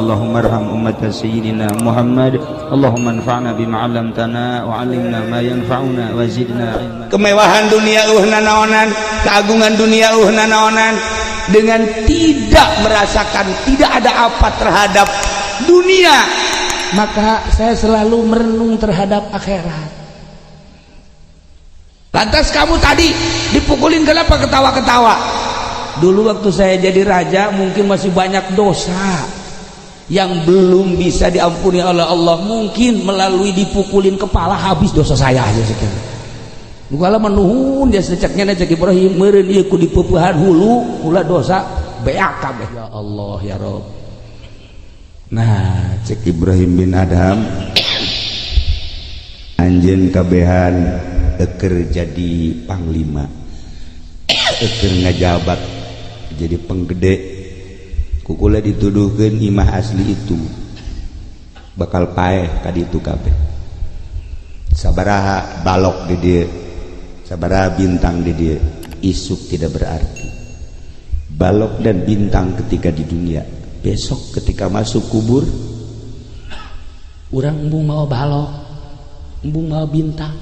Allahumma arham ummata sayyidina Muhammad. Allahumma anfa'na bima 'allamtana wa 'allimna ma yanfa'una wa zidna ilma. Kemewahan dunia nanaonan, keagungan dunia nanaonan, dengan tidak merasakan tidak ada apa terhadap dunia, maka saya selalu merenung terhadap akhirat. Lantas kamu tadi dipukulin kenapa ketawa-ketawa? Dulu waktu saya jadi raja mungkin masih banyak dosa yang belum bisa diampuni oleh Allah, mungkin melalui dipukulin kepala habis dosa saya aja sekian. Kala menuhun dia seceknya cek Ibrahim meureun ieu ku dipeupehan hulu kula dosa beak kabeh. Ya Allah ya Rob. Nah, cek Ibrahim bin Adham, anjeun kabehan eker jadi panglima, eker ngajabat jadi penggede, kukula dituduhkeun imah asli itu bakal paeh ka ditu kabeh. Sabaraha balok di dieu, sabaraha bintang di dieu, isuk tidak berarti. Balok dan bintang ketika di dunia, besok ketika masuk kubur. Urang embung mau balok, embung mau bintang.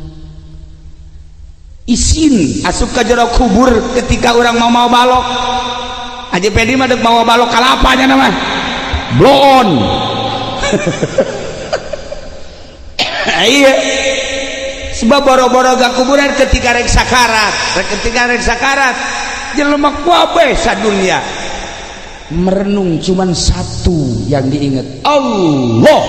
Isin asup ke jero kubur ketika orang mau mau balok. Haji Pedi mah dek mawa balok kalapanya nama bloon. Iya, sebab boro-boro gak kuburan, ketika rek sakarat, ketika rek sakarat jelema kabeh sadunya merenung, cuman satu yang diingat, Allah.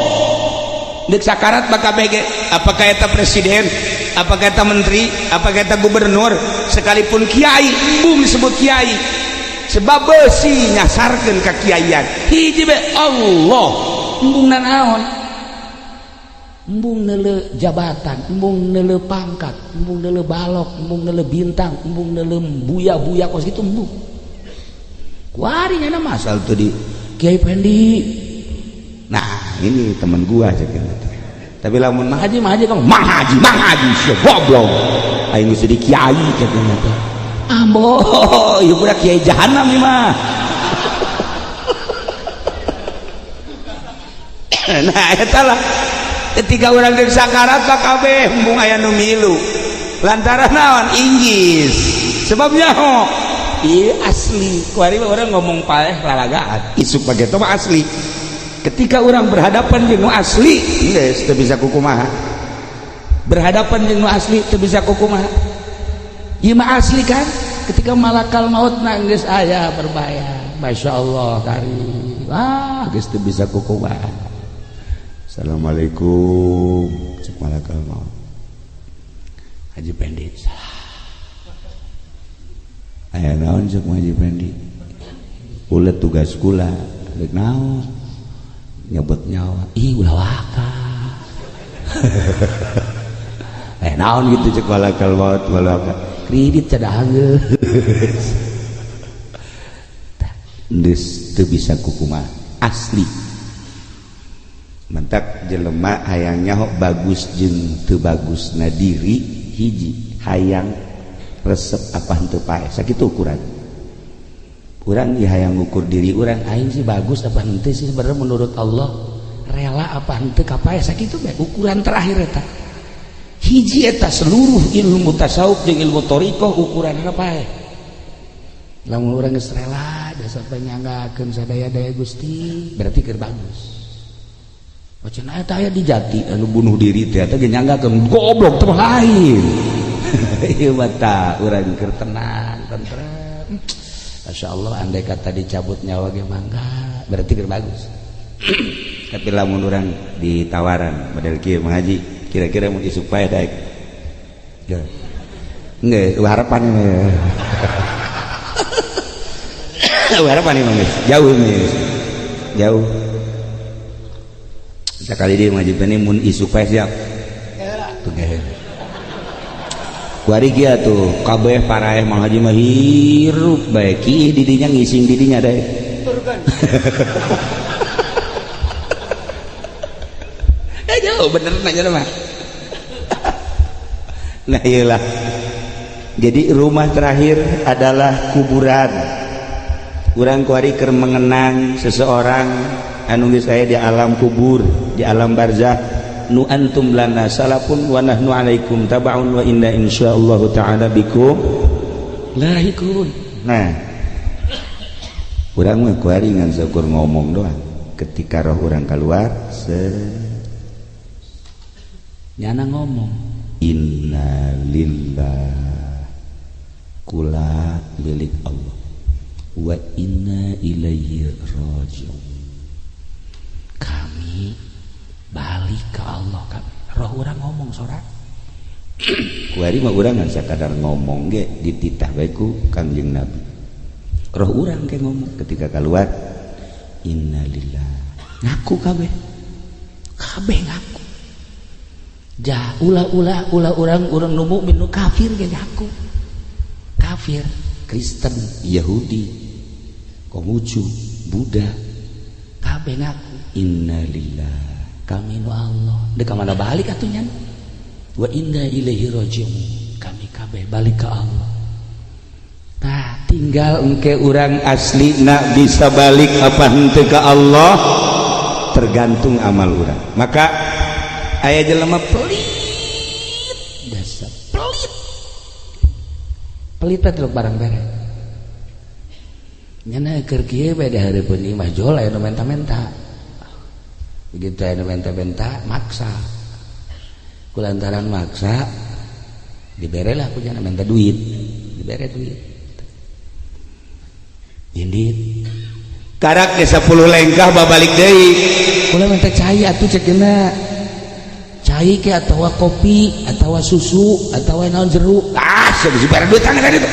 Dek sakarat bakal bege, apakah eta presiden, apakah eta menteri, apakah eta gubernur, sekalipun kiai, embung disebut kiai sebab besi nyasarkeun ka kiaian. Hiji be Allah. Embung nanaon, embung neuleu jabatan, embung neuleu pangkat, embung neuleu balok, embung neuleu bintang, embung neuleu buya-buya kos kitu embung. Kuari nya mah asal tuh di Kiai Pendi. Nah, ini teman gua aja gitu. Tapi lamun mah Haji mah haji kamu. Mang Haji, Mang Haji sia goblok, aing geus jadi kiai katanya teh. Ambo, ieu budak kiai jahanam ieu mah. Nah, eta lah, ketika urang deuk sakarat mah kabeh embung aya nu milu lantaran naon? Inggis sebabnya ho iya asli kuari orang ngomong paeh lalagaan. Isuk bageto mah asli. Ketika orang berhadapan jeung nu asli, geus teu bisa kukumaha. Berhadapan jeung nu asli teu bisa kukumaha. Ieu mah asli kan, ketika malakal maut na geus aya berbayar. Masya Allah karim, ah. Geus teu bisa kukumaha. Assalamualaikum, cek malakal maut. Haji Pendi. Aya naon, cek Haji Pendi? Ulet tugas kula. Rek naon? Nyebut nyawa. Ih, ulah waka. Eh, naon gitu, cek malakal maut, malakal kredit cadah geus. Geus teu bisa kukumaha asli. Mentak jelema hayang nyaho bagus jeung teu bagus na diri, hiji hayang resep apa henteu paeh, sakitu ukuran urang ieu hayang ngukur diri urang. Aing sih bagus apa henteu sih sebenarnya menurut Allah, rela apa henteu ka paeh, sakitu bae ukuran terakhir eta. Hiji eta seluruh ilmu tasawuf jeung ilmu thariqah ukuranna paeh. Lamun urang geus rela dasar nyanggakeun sadaya-daya Gusti, berarti keur bagus. Wacana eta aya di jati. Anu bunuh diri teh eta ge nyanggakeun, goblok teh lain. Ieu mah tah urang keur tenang tentrem. Masya Allah, andai kata dicabut nyawa ge mangga, berarti keur bagus. Tapi lamun urang ditawaran model kieu, Mang Haji, kira-kira mun isuk paeh daek ya enggak? Harapan mah, harapan mah geus jauh nih, jauh sekali dia Mang Haji ini mun isuk paeh siap tuh. Kuari kieu tuh kabeh paraeh Mang Haji mah hirup bae kiih didinya, ngising didinya deh. Eh, jauh bener nanya mah. Nah, iyalah, jadi rumah terakhir adalah kuburan. Urang kuari keur mengenang seseorang. Anu geus aya di alam kubur, di alam barzah, nu antum lana salafun wa nahnu alaikum tabaun wa inna insyaallah taala bikum lahiqun. Nah, urang mah kuari ngan saukur ngomong doang. Ketika roh urang keluar se nyana ngomong inna lillah, kula milik Allah, wa inna ilaihi rajiun. Kami balik ke Allah. Kami roh urang ngomong sorak. Kuari mah urang ngan sakadar ngomong ge dititah bae ku Kangjeng Nabi. Roh urang ke ngomong ketika keluar innalillah, ngaku kabeh, kabeh ngaku. Jah ulah-ulah ulah urang urang nu mukmin, nu kafir ge ngaku kafir. Kristen, Yahudi, Konghucu, Buddha, kabeh ngaku innalillah, kami nu Allah, dek ka mana balik atuh nyan, wa inna ilaihi rajiun, kami kabeh balik ke Allah. Tah tinggal engke urang asli nak bisa balik apa henteu ke Allah tergantung amal urang. Maka aya jelema pelit, dasar pelit, pelit teh barang bere nyana keur kieu bae di hareupeun imah jol aya nu menta-menta. Begitu aya nu menta-menta maksa, kulantaran maksa diberelah ku nyana menta duit, dibere duit indit karak ke 10 lengkah babalik deui. Kula minta cai atuh cek cenah, cai ke atawa kopi atawa susu atawa naon jeruk. Ah sia geus dibere duit tangan tadi tuh,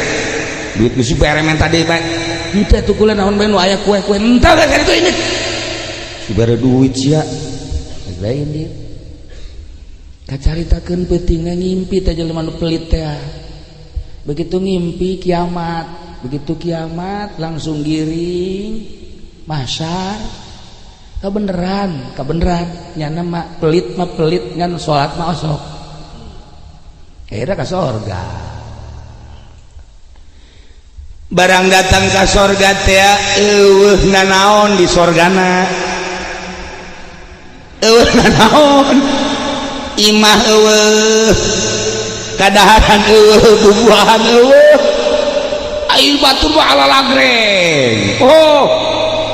duit geus dibere menta deui bae. Henteu atuh kula naon bae nu aya kue-kue henteu geus itu indit dibere duit sia. Geus bae indit kacaritakeun peutingna ngimpi teh jelema nu pelit teh. Begitu ngimpi kiamat, begitu kiamat langsung giring mahsyar. Kabeneran, kabeneran nyana mah pelit ngan salat mah osok. Akhirnya ka sorga. Barang datang ka sorga teh eueuh nanaon di sorgana. Eueuh nanaon, imah eueuh, kadaharan eueuh, bubuahan eueuh, ai batur mah alalagreng. Oh,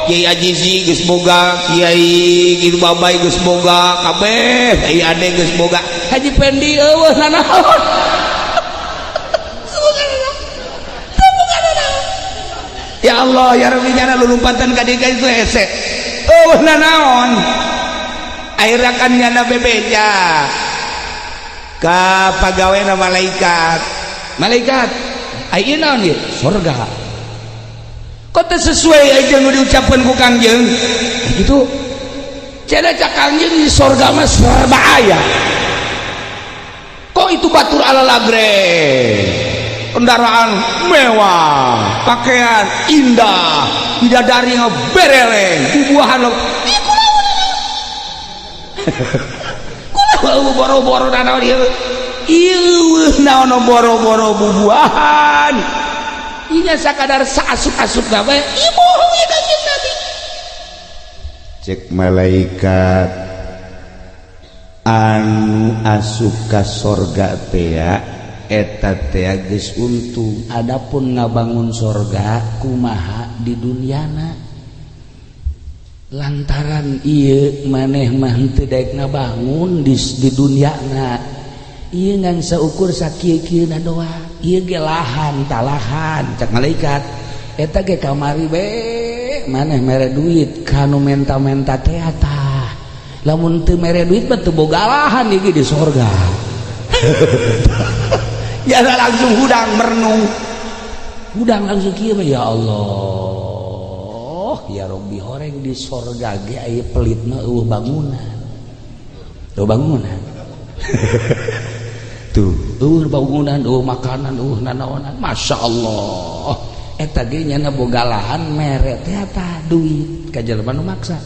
Kiai Ajizi geus boga, Kiai kitu babay geus boga, kabeh ai ade geus boga. Haji Pendi eueuh nanaon. Ya Allah ya Rabbi, nyana lulumpatan ka dieu itu hese. Eueuh nanaon. Akhirnya kan nyana bebeja ka pagawena malaikat. Malaikat, ai naon ieu? Surga. Kok teu sesuai aja nu diucapkeun ku Kangjeng? Gitu. Cenah cak Kangjeng di sorga mah serba aya. Kok itu batur ala lagreng, kendaraan mewah, pakaian indah, bidadari bereleng, bubuahan lo. Kula boro-boro nanaon ieu. Ieu naon boro-boro bubuahan. Inya sakadar saasup-asup bae. Ieu bohong ieu Kangjeng Nabi. Cek malaikat anu asup ka sorga teh eta teh geus untung. Adapun ngabangun sorga kumaha di duniana, lantaran ieu maneh mah henteu daek ngabangun di duniana, ieu ngan saukur sakieu-kieuna doang. Ieu ge lahan talahan cak malaikat eta ge kamari be maneh mere duit kanu menta-menta teh tah, lamun teu mere duit mah teu boga lahan ieu di sorga. Ya langsung hudang merenung, hudang langsung kieu mah ya Allah ya Rabbi, horeng di sorga ge aya pelit mah eueuh bangunan, eueuh bangunan. Tuh eueuh bangunan, eueuh makanan, eueuh nanaonan. Masya Allah eta ge nyana boga lahan mere teh tah duit ka jelema nu maksa.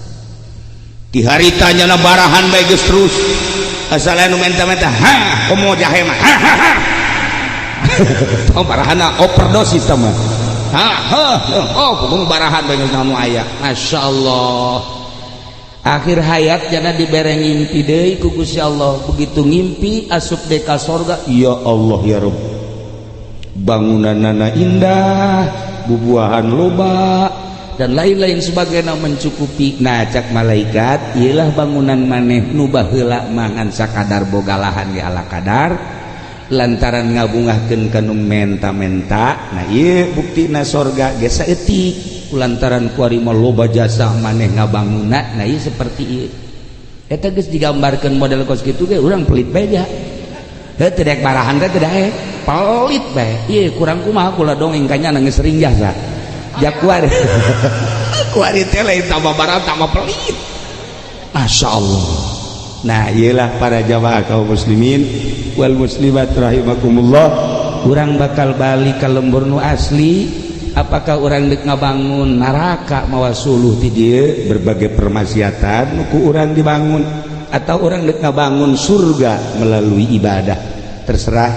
Di harita nyana barahan bae geus terus asal anu menta-menta ha komo jahe mah ha ha ha. Oh barahana overdosis tah mah. Ha ha oh pokoknya barahan bae geus naon aya. Masya Allah. Akhir hayat jana dibere ngimpi deui ku Gusti Allah. Begitu ngimpi asup deui ka sorga, ya Allah ya Rabb, bangunanana indah, bubuahan loba dan lain-lain sebagainya mencukupi. Nah, cak malaikat, ialah bangunan maneh nu baheula mangan sakadar boga lahan di ala kadar lantaran ngabungahkeun kanu menta-menta. Nah, ieu buktina sorga ge saeutik lantaran kuari mah loba jasa maneh ngabangunna. Nah, ieu seperti ieu eta geus digambarkeun model kos kitu ge urang pelit bae ja. Heuh, teu daek barahan teh, teu daek pelit bae. Ieu kurang kumaha kula dongeng kanya nangis sering jasa ja kuari kuari teh lain tambah barang tambah pelit. Masya Allah. Nah, iyalah para jamaah kaum muslimin wal muslimat rahimakumullah, urang bakal balik ke lembur nu asli. Apakah urang dek ngabangun neraka mawa suluh ti dieu berbagai permaksiatan nu ku urang dibangun, atau urang dek ngabangun surga melalui ibadah? Terserah,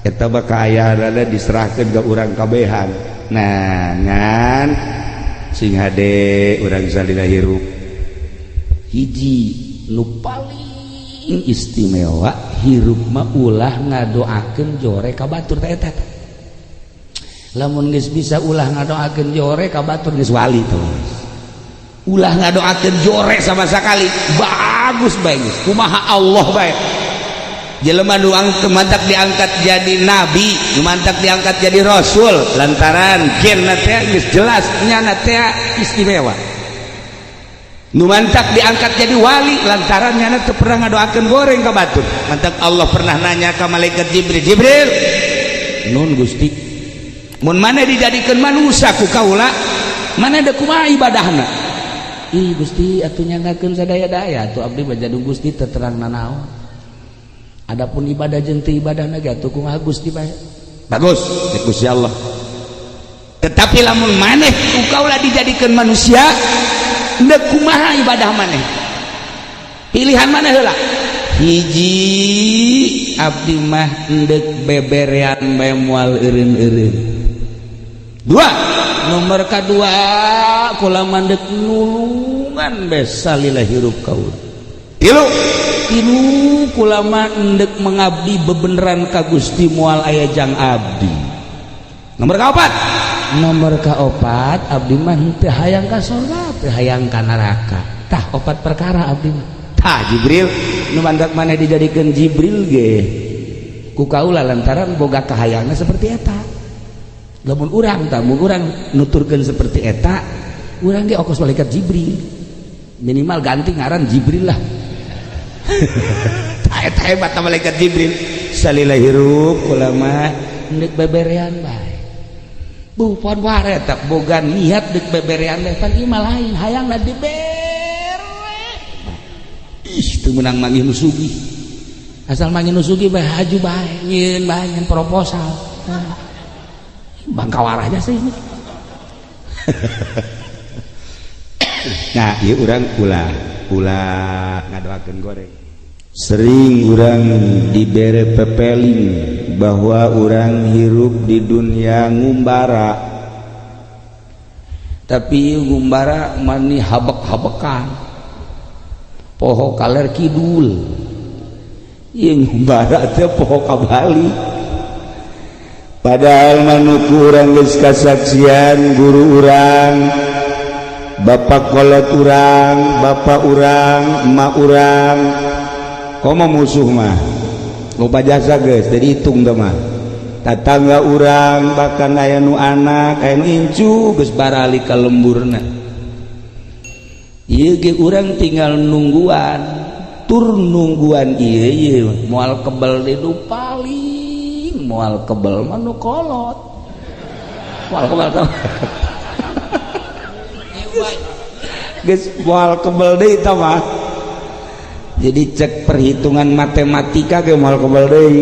eta bakal aya diserahkeun ke urang kabehan. Nah, ngan sing hade urang salila hirup, hiji nu paling istimewa hirup mah ulah ngadoakeun jore ka batur. Teh eta lamun geus bisa ulah ngadoakeun jore ka batur, geus wali tuh. Ulah ngadoakeun jore sama sekali, bagus bae geus kumaha Allah bae. Jelema nu mantak diangkat jadi nabi, nu mantak diangkat jadi rasul lantaran gen teh geus jelas nyana teh istimewa. Nu mantak diangkat jadi wali lantaran nyana teu pernah ngadoakeun goreng ka batur. Mantak Allah pernah nanya ka malaikat Jibril, "Jibril, nun Gusti, mun maneh dijadikeun manusia ku kaula, maneh deuk kumaha ibadahna?" "Ih Gusti, atuh nyanggakeun sadaya-daya atuh abdi mah jadung Gusti teu terang nanaon. Adapun ibadah jeung teu ibadahna ge atuh kumaha Gusti bae." "Bagus," cek Gusti Allah, "tetapi lamun maneh ku kaula dijadikeun manusia, deuk kumaha ibadah maneh? Pilihan maneh heula. Hiji, abdi mah endek beberean bae, moal eureun-eureun. Dua, nomor kadua, kula mandek nulungan bae salila hirup kaula. Tilu, tilu, kula mah endek mengabdi bebeneran ka Gusti, moal aya jang abdi. Nomor kaopat, nomor kaopat, abdi mah henteu hayang ka surga, teu hayang ka neraka. Tah, opat perkara abdi mah." Tah Jibril, nu mandak maneh dijadikeun Jibril ge ku kaula lantaran boga kahayangna seperti eta. Lamun urang tah, mun urang nuturkeun seperti eta, urang ge okos malaikat Jibril, minimal ganti ngaran Jibril lah. Tah eta hebat malaikat Jibril. Salila hirup kula mah endek beberean bae. Bukan wae tak boga niat dek beberean bae, pan ieu mah lain hayangna dibere. Ih, teu meunang manggih nu sugih. Asal manggih nu sugih bae, haju bae, nyieun bae, nyieun proposal. Bangka warahnya sih ini. Nah, ieu urang ulah ulah ngadoakeun goreng. Sering urang dibere pepeling bahwa urang hirup di dunia ngumbara, tapi ngumbara mani habek-habekan, poho kaler kidul. Ieu ngumbara teh poho ka Bali, padahal manuku urang geus kasaksian guru urang, bapak kolot urang, bapak urang, emak urang, komo musuh mah loba jasa geus jadi hitung teh mah, tatangga urang, bahkan aya nu anak, aya nu incu geus barali ka lemburna. Ieu ge urang tinggal nungguan, tur nungguan ieu ieu moal kebel di nu paling moal kebel mah nu kolot, moal kebel tah geus moal kebel deui tah mah. Jadi cek perhitungan matematika ge moal kebel deui.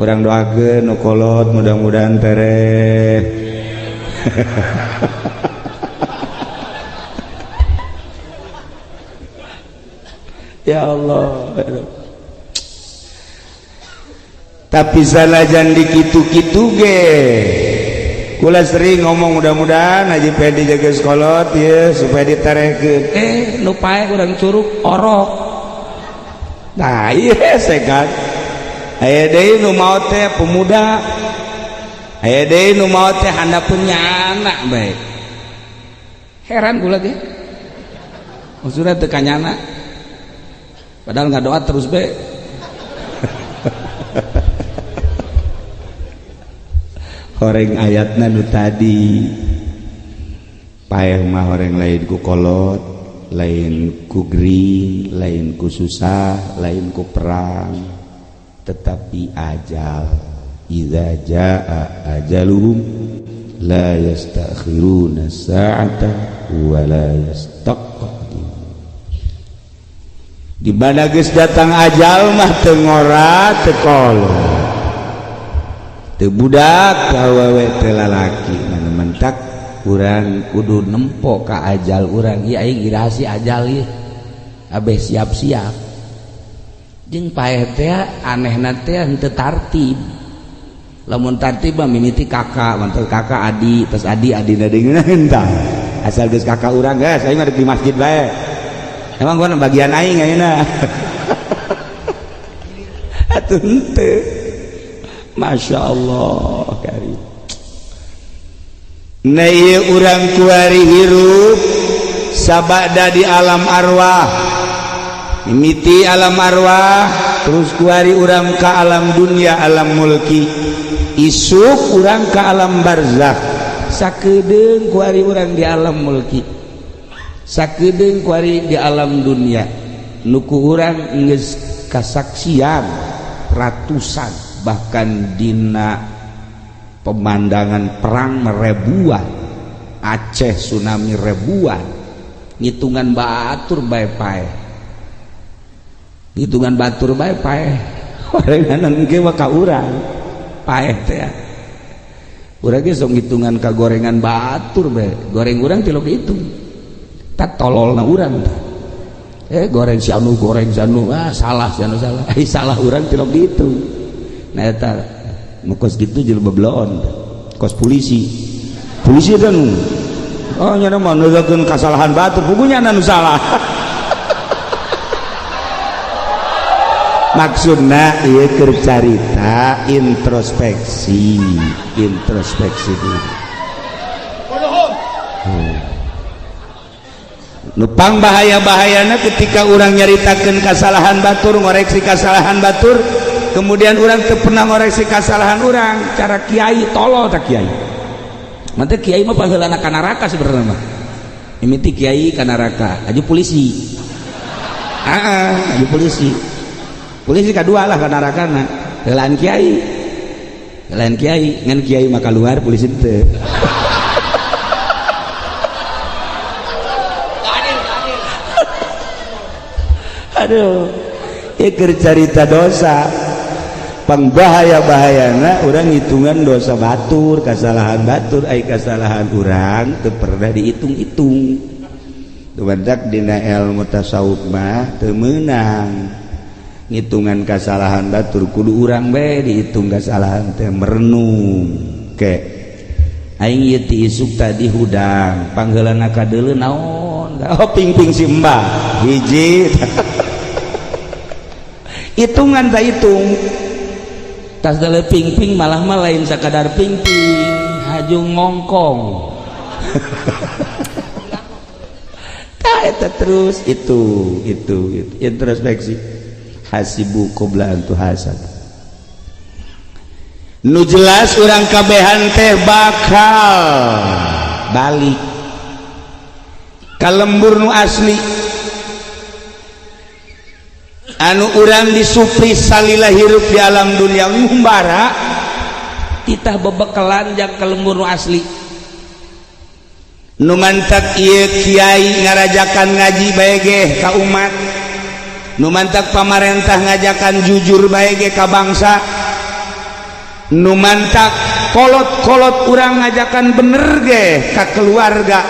Urang doakeun nu kolot mudah-mudahan tereh. Ya Allah. Tapi sanajan dikitu-kitu ge Kula sering ngomong mudah-mudahan Haji Pedi jaga sekolot ya supaya diterehkeun. Eh, nu paeh urang curug orok. Nah, iya sekat. Aya deui nu maot teh pemuda. Aya deui nu maot teh handapeun nyana bae. Heran kula ge. Maksudna teu kanyana. Padahal ngadoa terus bae. Horeng ayatna nu tadi paeh mah horeng lain ku kolot, lain ku gering, lain ku susah, lain ku perang, tetapi ajal. Idza jaa ajaluhum la yastakhiruna sa'ata wa la yastaqdimun. Di mana geus datang ajal mah teu ngora teu kolot, teu budak, teu awewe, teu lalaki. Mana mentak urang kudu nempo ka ajal urang. Ieu aing iraha si ajal ieu, abeh siap-siap. Jeung paeh teh anehna teh henteu tartib. Lamun tartib mah mimiti kakak, mantul kakak adi, terus adi adina deui entah. Asal geus kakak urang geus aing mah di masjid bae. Emang gua bagian aing ayeuna. Atuh henteu. Masya Allah karim. Nah ieu urang kuari hirup sabada di alam arwah, mimiti alam arwah terus kuari urang ka alam dunia, alam mulki, isuk urang ka alam barzakh. Sakedeung kuari urang di alam mulki, sakedeung kuari di alam dunia, nu ku urang geus kasaksian ratusan bahkan dina pemandangan perang ribuan, Aceh tsunami ribuan, ngitungan batur bae paeh, ngitungan batur bae paeh. Gorengan ge mah ka urang paeh teh urang ge sok ngitungan ka gorengan batur bae, goreng urang tilok hitung tak tololna urang tah. Goreng si anu, goreng si anu, ah salah si anu salah, salah urang tilok dihitung. Nah eta nu kos kitu jelema beloon kos polisi, polisi teh nu oh nya mah neukeun kasalahan batur, pugunya anu salah. Maksudna ieu keur carita introspeksi, introspeksi diri. Nupang bahaya-bahayana ketika urang nyaritakeun kasalahan batur, ngoreksi kasalahan batur, kemudian urang teu pernah ngoreksi kasalahan urang. Cara kiai tolol tak kiai. Mantep kiai mah pangheulana ka neraka sebenarnya mah. Mimiti kiai ka neraka, aju polisi. Heeh, aju polisi. Polisi kadua lah ka nerakana. Heulaan kiai. Heulaan kiai, ngan kiai mah kaluar, polisi teu. Aduh, ieu keur carita dosa. Pangbahaya-bahayana urang hitungan dosa batur, kasalahan batur, ai kasalahan urang teu pernah dihitung-hitung. Tumadak dina ilmu tasawuf mah teu meunang ngitungan kasalahan batur, kudu urang bae dihitung kasalahan teh, merenung. Ke aing ieu ti isuk tadi hudang, pangheulana ka deuleu naon? Oh ping-ping si mbah hiji. Hitungan tak hitung. Tas dale ping-ping malah mah lain sakadar ping-ping, haju ngongkong. Tah eta terus itu introspeksi. Hasibu qabla an tuhasab. Nu jelas urang kabehan teh bakal balik ka lembur nu asli. Anu urang disupri salila hirup di alam dunia ngumbara titah bebekelan jang ka lembur nu asli. Nu mantak ieu kiai ngarajakan ngaji bae ge ka umat, nu mantak pamarentah ngajakan jujur bae ge ka bangsa, nu mantak kolot-kolot urang ngajakan bener ge ka keluarga.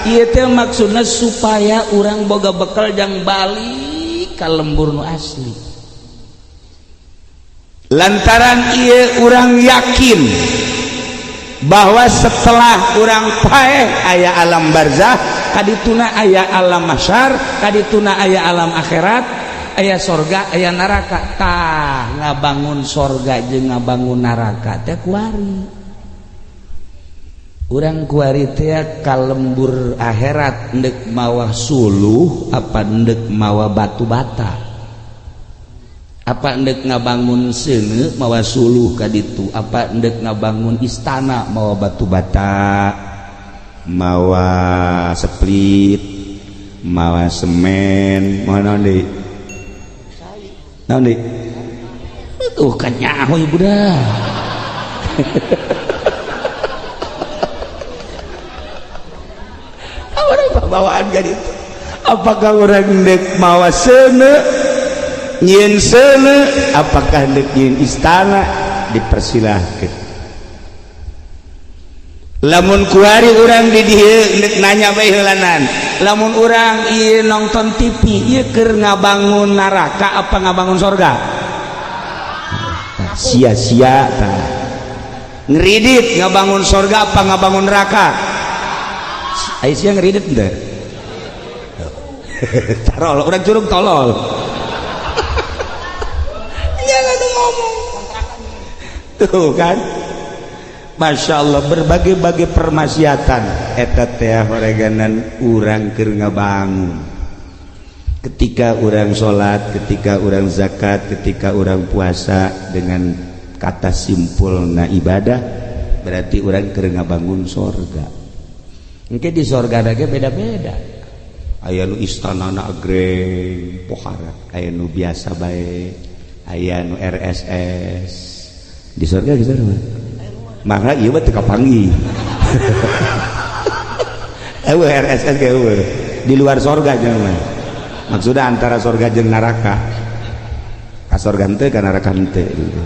Ieu teh maksudna supaya urang boga bekal jang balik ka lembur nu asli. Lantaran ieu urang yakin Bahwa setelah urang paeh aya alam barzah, kadituna aya alam mahsyar, kadituna aya alam akhirat, aya sorga, aya neraka. Tah, ngabangun sorga jeung ngabangun neraka teh kuari. Urang kuari teh ka lembur akhirat ndek mawa suluh apa ndek mawa batu bata? Apa ndek ngabangun seuneu mawa suluh ka ditu, apa ndek ngabangun istana mawa batu bata, mawa split, mawa semen, mawa naon deui? Naon deui? Tuh kan nyaho ibu dah. Bawaan ka ditu. Apakah urang ndek mawa seuneu, nyieun seuneu, apakah ndek nyieun istana? Dipersilahkan. Lamun kuari urang di dieu ndek nanya bae heulanan, lamun urang ieu nonton TV ieu keur ngabangun neraka apa ngabangun sorga? Sia-sia tah. Ngeridit ngabangun sorga apa ngabangun neraka? Aya sia ngeridit henteu? Tarol, urang curug tolol. Jangan ngomong. Tuh kan, Masya Allah, berbagai-bagai permaksiatan eta teh horeganan urang keur ngabangun. Ketika urang salat, ketika urang zakat, ketika urang puasa, dengan kata simpulna ibadah, berarti urang keur ngabangun sorga. Engke di sorga ge beda-beda. Aya nu istanana agreng pohara, aya nu biasa bae, aya nu RSS di sorga gitu mah. Maka ieu mah teu kapanggih. Eueuh RSS ge eueuh. Di luar sorga jeung mah. Maksudna antara sorga jeung neraka. Ka sorga henteu, ka neraka henteu gitu.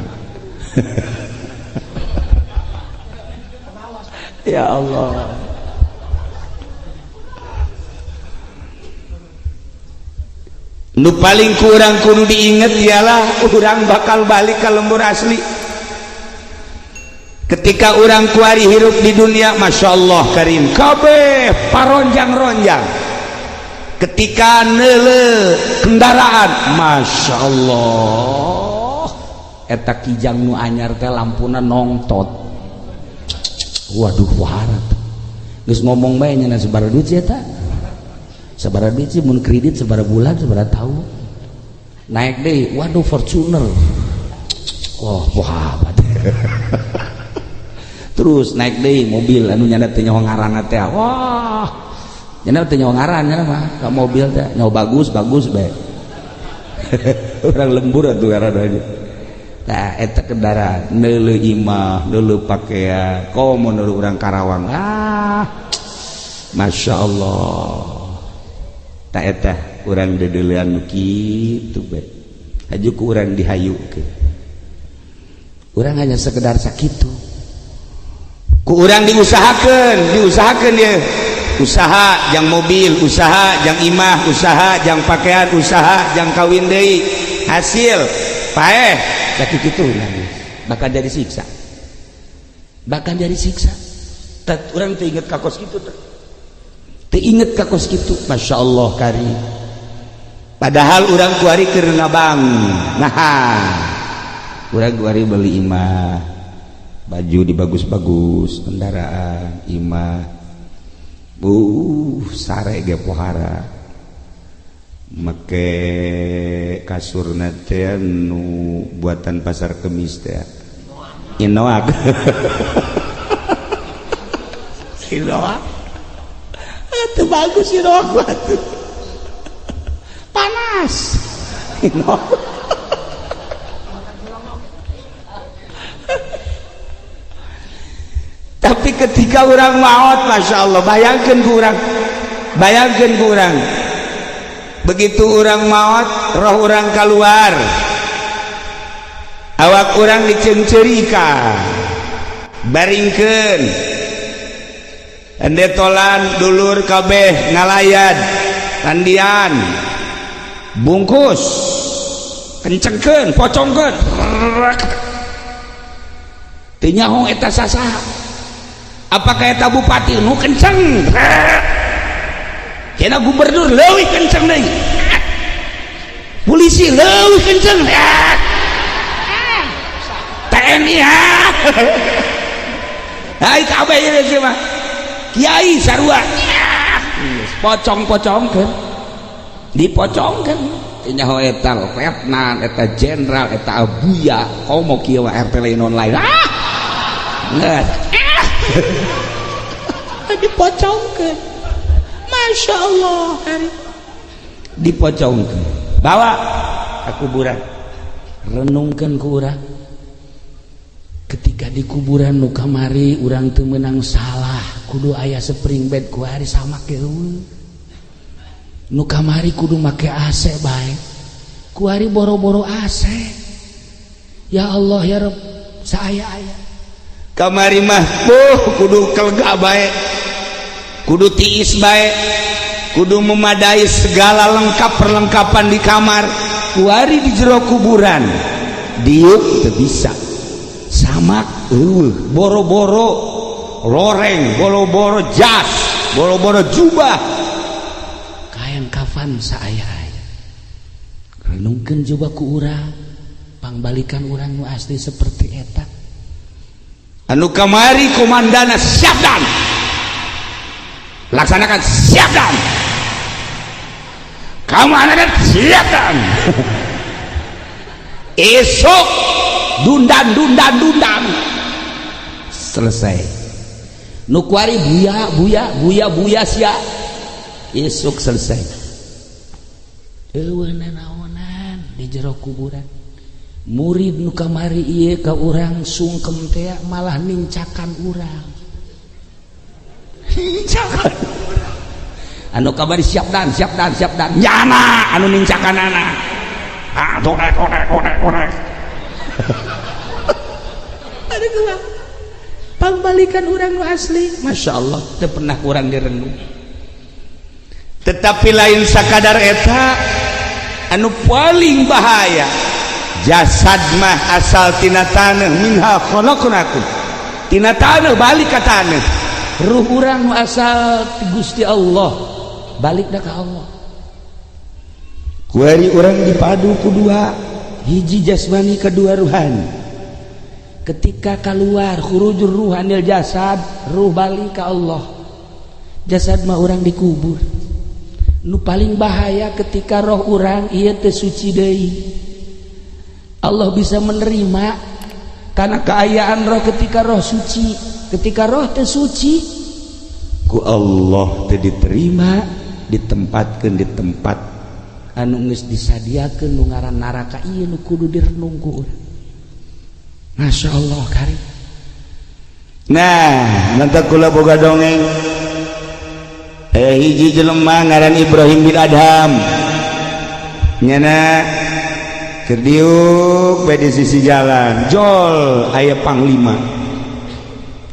Ya Allah. Nu paling kurang kudu diinget ialah urang bakal balik ke lembur asli. Ketika urang kuari hirup di dunia, Masya Allah karim, kabeh paronjang-ronjang. Ketika neule kendaraan, Masya Allah, eta kijang nu anyar teh lampuna nongtot. Waduh, waharat. Geus ngomong bae nya sabaraha duit sih eta? Sabaraha duit sih mun kredit sabaraha bulan, sabaraha tahun? Naik deui, waduh Fortuner. Wah, wahabat. Terus naik deui mobil anu nyana teh nyaho ngaranna teh. Wah, nyana teh nyaho ngaran nyana mah ka mobil teh nyaho bagus bagus bae. Urang lembur atuh ngaran aja. Tah eta kendaraan neuleuh imah, neuleuh pakaian, komo neuleuh urang Karawang. Ah, Masya Allah. Tah eta urang dedeulean nu kitu bae. Haju ku urang dihayukeun. Urang hanya sekedar sakitu. Ku urang diusahakeun, diusahakeun ieu. Usaha jang mobil, usaha jang imah, usaha jang pakaian, usaha jang kawin deui. Hasil paeh sakitu kitu nangis. Bakal jadi siksa. Bakal jadi siksa. Tat urang teu inget ka kos kitu teh. Teu inget ka kos kitu, Masya Allah karim. Padahal urang kuari keur ngabangun. Nah, urang kuari beli imah, baju dibagus-bagus, kendaraan, imah. Sare ge pohara. Make kasurna teh nu buatan pasar kemis teh. Inoak. Inoak. Atuh bagus inoak atuh. Panas. Inoak. Tapi ketika orang maut, Masya Allah, bayangkan kurang, bayangkan kurang. Begitu orang maut, roh orang keluar, awak orang dicencerikan, baringkeun, endetolan dulur kabeh ngalayan, landian, bungkus, kencengkeun, pocongkeun, teu nyaho eta sasaha. Apakah eta bupati nu kenceng? Kena gubernur leuwih kenceng deui, polisi leuwih kenceng, TNI, ha. Hai, kabeh ieu mah kiai sarua pocong-pocongkeun, dipocongkeun. Nyaho eta letnan, eta jenderal, eta abuya, komo kieu mah RT lain non lain. Ah, geus dipocongkeun. Masya Allah, dipocongkeun, bawa ke kuburan. Renungkan ku urang ketika di kuburan, nu kamari urang teu meunang salah, kudu aya spring bed, kuari sama euweuh. Nu kamari kudu make AC bae, kuari boro-boro AC. Ya Allah, ya Rabb, saaya-aya. Kamari mah kudu kelega bae, kudu tiis bae, kudu memadai segala lengkap perlengkapan di kamar. Kuari di jero kuburan diuk teu bisa, samak euweuh, boro-boro loreng, boro-boro jas, boro-boro jubah. Kain kafan saaya-aya. Renungkeun coba ku urang, pangbalikan urang nu asli seperti eta. Anu kamari komandana siap dan laksanakan, siap dan kamu anak siap dan esok dundan dundan dundan selesai. Nu kuari buya buya buya buya sia, esok selesai. Euweuh nanaonan di jero kuburan. Murid nu kamari ieu ka urang sungkem teh malah nincakan urang, nincakan. Anu kamari siap dan siap dan siap dan, nyana anu nincakan anak. Ah, korek korek korek korek. Ada gua pambalikan urang nu asli. Masya Allah, teu pernah kurang direnung. Tetapi lain sakadar eta, anu paling bahaya, jasad mah asal tina taneuh, minha khalaqnakum, tina taneuh balik ka taneuh. Ruh urang nu asal ti Gusti Allah balik dah ka Allah. Kuari urang dipadu ku dua, hiji jasmani, kedua ruhani. Ketika keluar khurujur ruhanil jasad, ruh balik ke Allah, jasad mah urang dikubur. Nu paling bahaya ketika roh urang ieu teu suci deui, Allah bisa menerima karena keayaan roh ketika roh suci. Ketika roh teu suci, ku Allah teu diterima, ditempatkan di tempat anu geus disadiakeun nu ngaran neraka. Ieu nu kudu direnung ku urang. Masya Allah, kari. Nah, nanti kula boga dongeng. Hiji jelema ngaran Ibrahim bin Adham, nyana keur diuk bae di sisi jalan, jol aya panglima.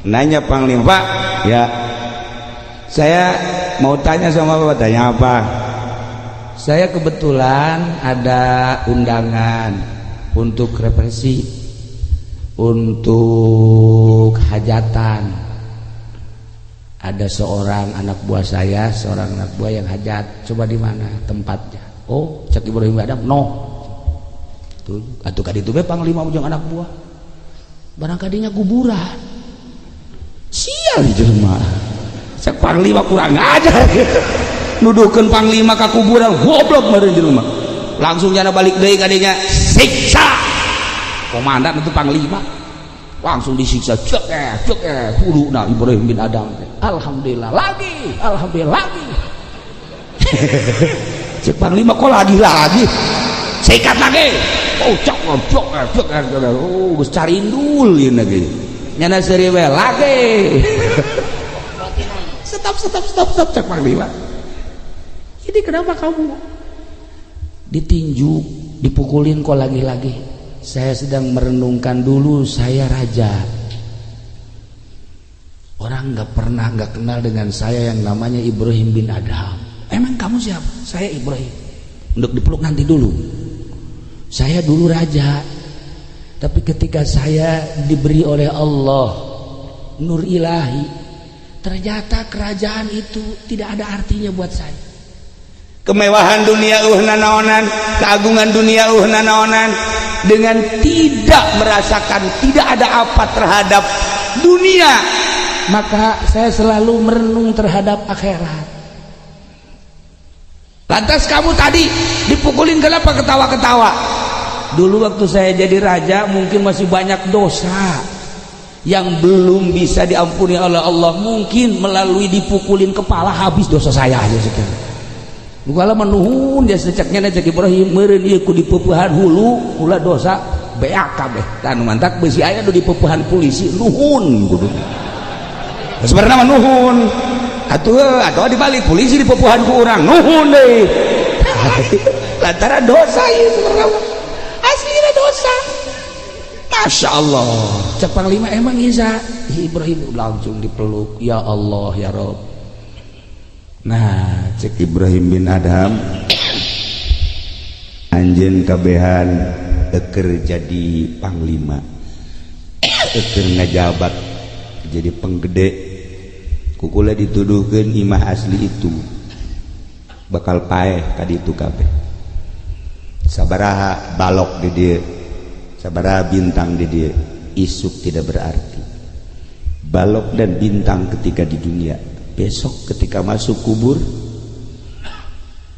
Nanya panglima, "Pak, ya, saya mau tanya sama Bapak." "Tanya apa?" "Saya kebetulan ada undangan untuk represi, untuk hajatan. Ada seorang anak buah saya, seorang anak buah yang hajat. Coba di mana tempatnya?" "Oh," cek Ibrahim Adam, "no tuh atuh ka ditu be panglima jeung anak buah barangkadinya kuburan." Sial jelema, cek panglima, kurang ajar, nuduhkeun panglima ka kuburan, goblok meureun jelema. Langsung jana balik deui kadinya, siksa komandan itu panglima, langsung disiksa, cek eh cek eh nah Ibrahim bin Adam teh. "Alhamdulillah lagi, alhamdulillah lagi." Cek panglima, "Kok lagi lagi?" "Sikat lagi." Oh, cek cek cek, oh, geus carindul ieu lagi. Nyana seuri we lagi. "Stop, stop, stop, stop," cek panglima. "Ini kenapa kamu ditinju, dipukulin, kok lagi-lagi?" "Saya sedang merenungkan, dulu saya raja. Orang nggak pernah nggak kenal dengan saya yang namanya Ibrahim bin Adham." "Emang kamu siapa?" "Saya Ibrahim." Untuk dipeluk nanti dulu. "Saya dulu raja, tapi ketika saya diberi oleh Allah nur ilahi Ternyata kerajaan itu tidak ada artinya buat saya. Kemewahan dunia nanaonan, keagungan dunia nanaonan, dengan tidak merasakan tidak ada apa terhadap dunia. Maka saya selalu merenung terhadap akhirat. Lantas kamu tadi dipukulin kenapa ketawa-ketawa? Dulu waktu saya jadi raja mungkin masih banyak dosa yang belum bisa diampuni oleh Allah. Mungkin melalui dipukulin kepala habis dosa saya aja sekarang. Kala menuhun dia secaknya cek Ibrahim, meureun ieu ku dipepehan hulu kula dosa beak kabeh. Tah, nu mantak besi aya nu dipepehan polisi nuhun kudu. Sebenarnya mah nuhun atuh, atau dibalik polisi dipepehan ku urang nuhun deui, lantaran dosa ieu sebenarnya aslinya dosa. Masya Allah. Cek panglima, emang Isa Ibrahim langsung dipeluk, ya Allah, ya Rob. Nah, cek Ibrahim bin Adham, anjeun kabehan eker jadi panglima, eker ngajabat jadi penggede, kukula dituduhkeun imah asli itu bakal paeh tadi itu kabeh. Sabaraha balok di dieu, sabaraha bintang di dieu, isuk tidak berarti. Balok dan bintang ketika di dunia, besok ketika masuk kubur.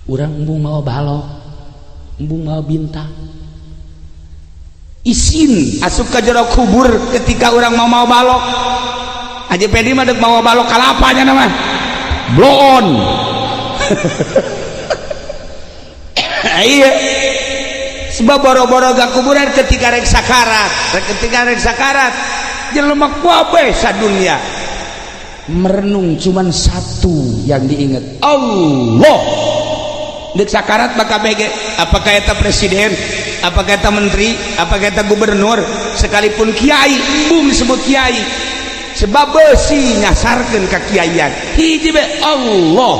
Urang embung mau balok, embung mau bintang. Isin asup ke jero kubur ketika orang mau mau balok aja. Pedi mah dek mau balok kalapanya nama bloon. Iya, sebab boro-boro gak kuburan, ketika rek sakarat, ketika rek sakarat jelema kabeh sadunya merenung, cuman satu yang diingat. Allah. Dek sakarat maka bege, apakah eta presiden, apakah eta menteri, apakah eta gubernur, sekalipun kiai, embung disebut kiai, sebab besi nyasarkeun ka kiaian hiji be Allah.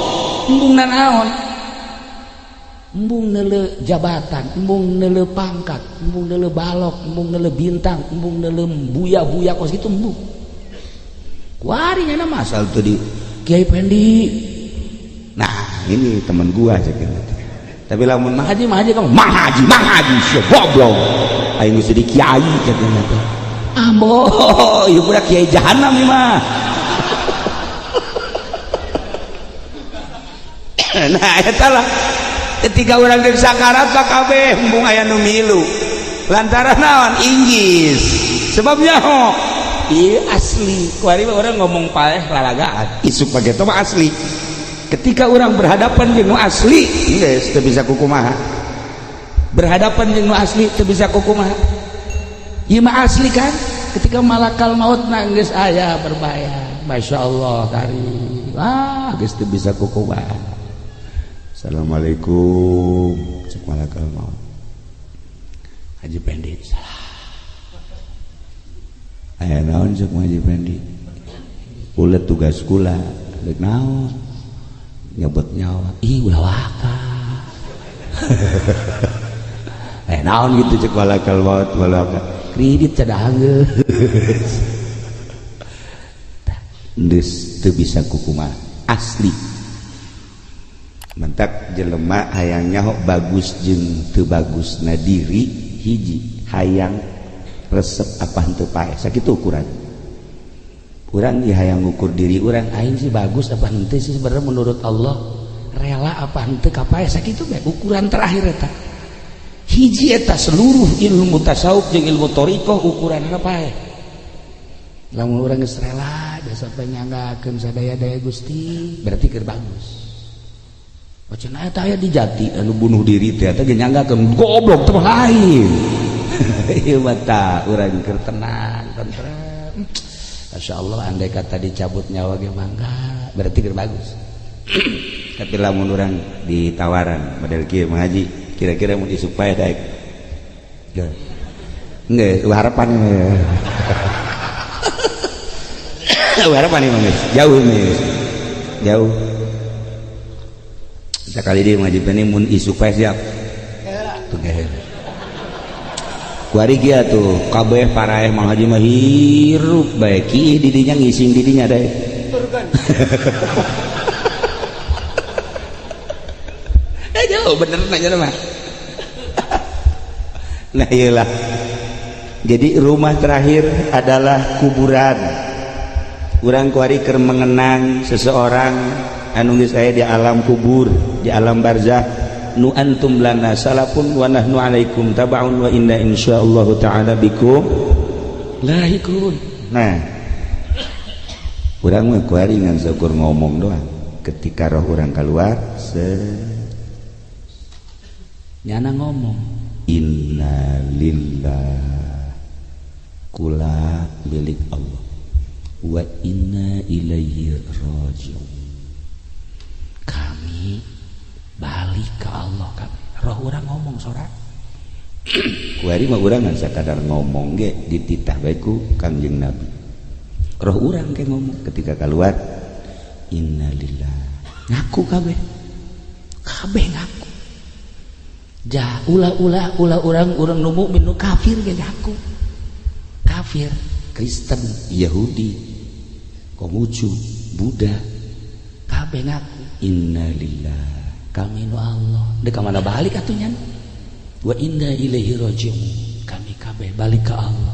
Embung nanaon, embung neuleu jabatan, embung neuleu pangkat, embung neuleu balok, embung neuleu bintang, embung neuleu buya-buya kos gitu embung. Kuari nya nama asal tuh di Kiai Pendi. Nah, ini teman gua aja gitu. Tapi lamun Mang Haji, Mang Haji, kamu. Mang Haji, Mang Haji sia goblok, aing geus jadi kiai cek teh. Ambo, ieu budak kiai jahanam ieu mah. Nah, eta lah, ketika urang di sakarat mah kabeh embung aya nu milu, lantaran naon? Inggis sebabnya ho. Iya, asli kuari mah orang ngomong paeh lalagaan. Isuk pake mah asli. Ketika orang berhadapan jeung nu asli geus teu bisa kukumaha. Berhadapan jeung nu asli teu bisa kukumaha. Ieu mah asli kan, ketika malakal maut na geus aya berbahaya. Masya Allah karim, ah. Geus teu bisa kukumaha. Assalamualaikum cek malakal maut. Haji Pendi salah. Aya naon cek Haji Pendi? Ulet tugas kula rek naon? Nyebut nyawa. Ih, ulah waka. Eh, naon gitu cek malakal maut, malakal kredit cadah geus. Geus teu bisa kukumaha asli. Mentak jelema hayang nyaho bagus jeung teu bagusna diri hiji hayang resep apa henteu paeh, sakitu ukuran urang. Ieu hayang ngukur diri urang. Aing sih bagus apa henteu sih sebenarnya menurut Allah, rela apa henteu ka paeh, sakitu bae ukuran terakhir eta. Hiji eta seluruh ilmu tasawuf jeung ilmu thariqah ukuranna paeh. Lamun urang geus rela sampai nyanggakeun sadaya-daya Gusti, berarti keur bagus. Oh, cenah eta aya di jati anu bunuh diri teh, eta ge nyanggakeun, goblok teh lain. Ieu mah tah urang keur tenang tentrem. Masya Allah, andai kata dicabut nyawa ge mangga, berarti keur bagus. Tapi lamun urang ditawaran model kieu, Mang Haji, kira-kira mun isuk paeh daek? Enggak, harapan harapan ini geus jauh nih, jauh sekali dia ngaji ini. Mun isuk paeh siap tuh. Kuari kieu tuh kabeh paraeh Mang Haji mah hirup bae, kieu didinya ngising didinya deh. Jauh bener nanya mah. Nah iyalah. Jadi rumah terakhir adalah kuburan. Urang kuari keur mengenang seseorang anu geus aya di alam kubur, di alam barzah. Nu antum lana salafun wa nahnu alaikum tabaun wa inna insyaallah ta'ala bikum lahikun. Nah, urang mah kuari ngan saukur ngomong doang. Ketika roh urang keluar nyana ngomong inna lillah, kula milik Allah, wa inna ilaihi rajiun. Kami balik ke Allah kami. Roh urang ngomong sorak. Kuari mah urang ngan sakadar ngomong ge dititah bae ku Kangjeng Nabi. Roh urang ke ngomong ketika keluar inna lillah. Ngaku kabeh. Kabeh ngaku. Jah ulah-ulah ulah urang-urang nu mukmin nu kafir ge ngaku. Kafir, Kristen, Yahudi, Konghucu, Buddha, kabeh ngaku. Inna lillah, kami nu Allah. Deuk ka mana balik atuh nyan? Wa inna ilaihi rajiun. Kami kabeh balik ke Allah.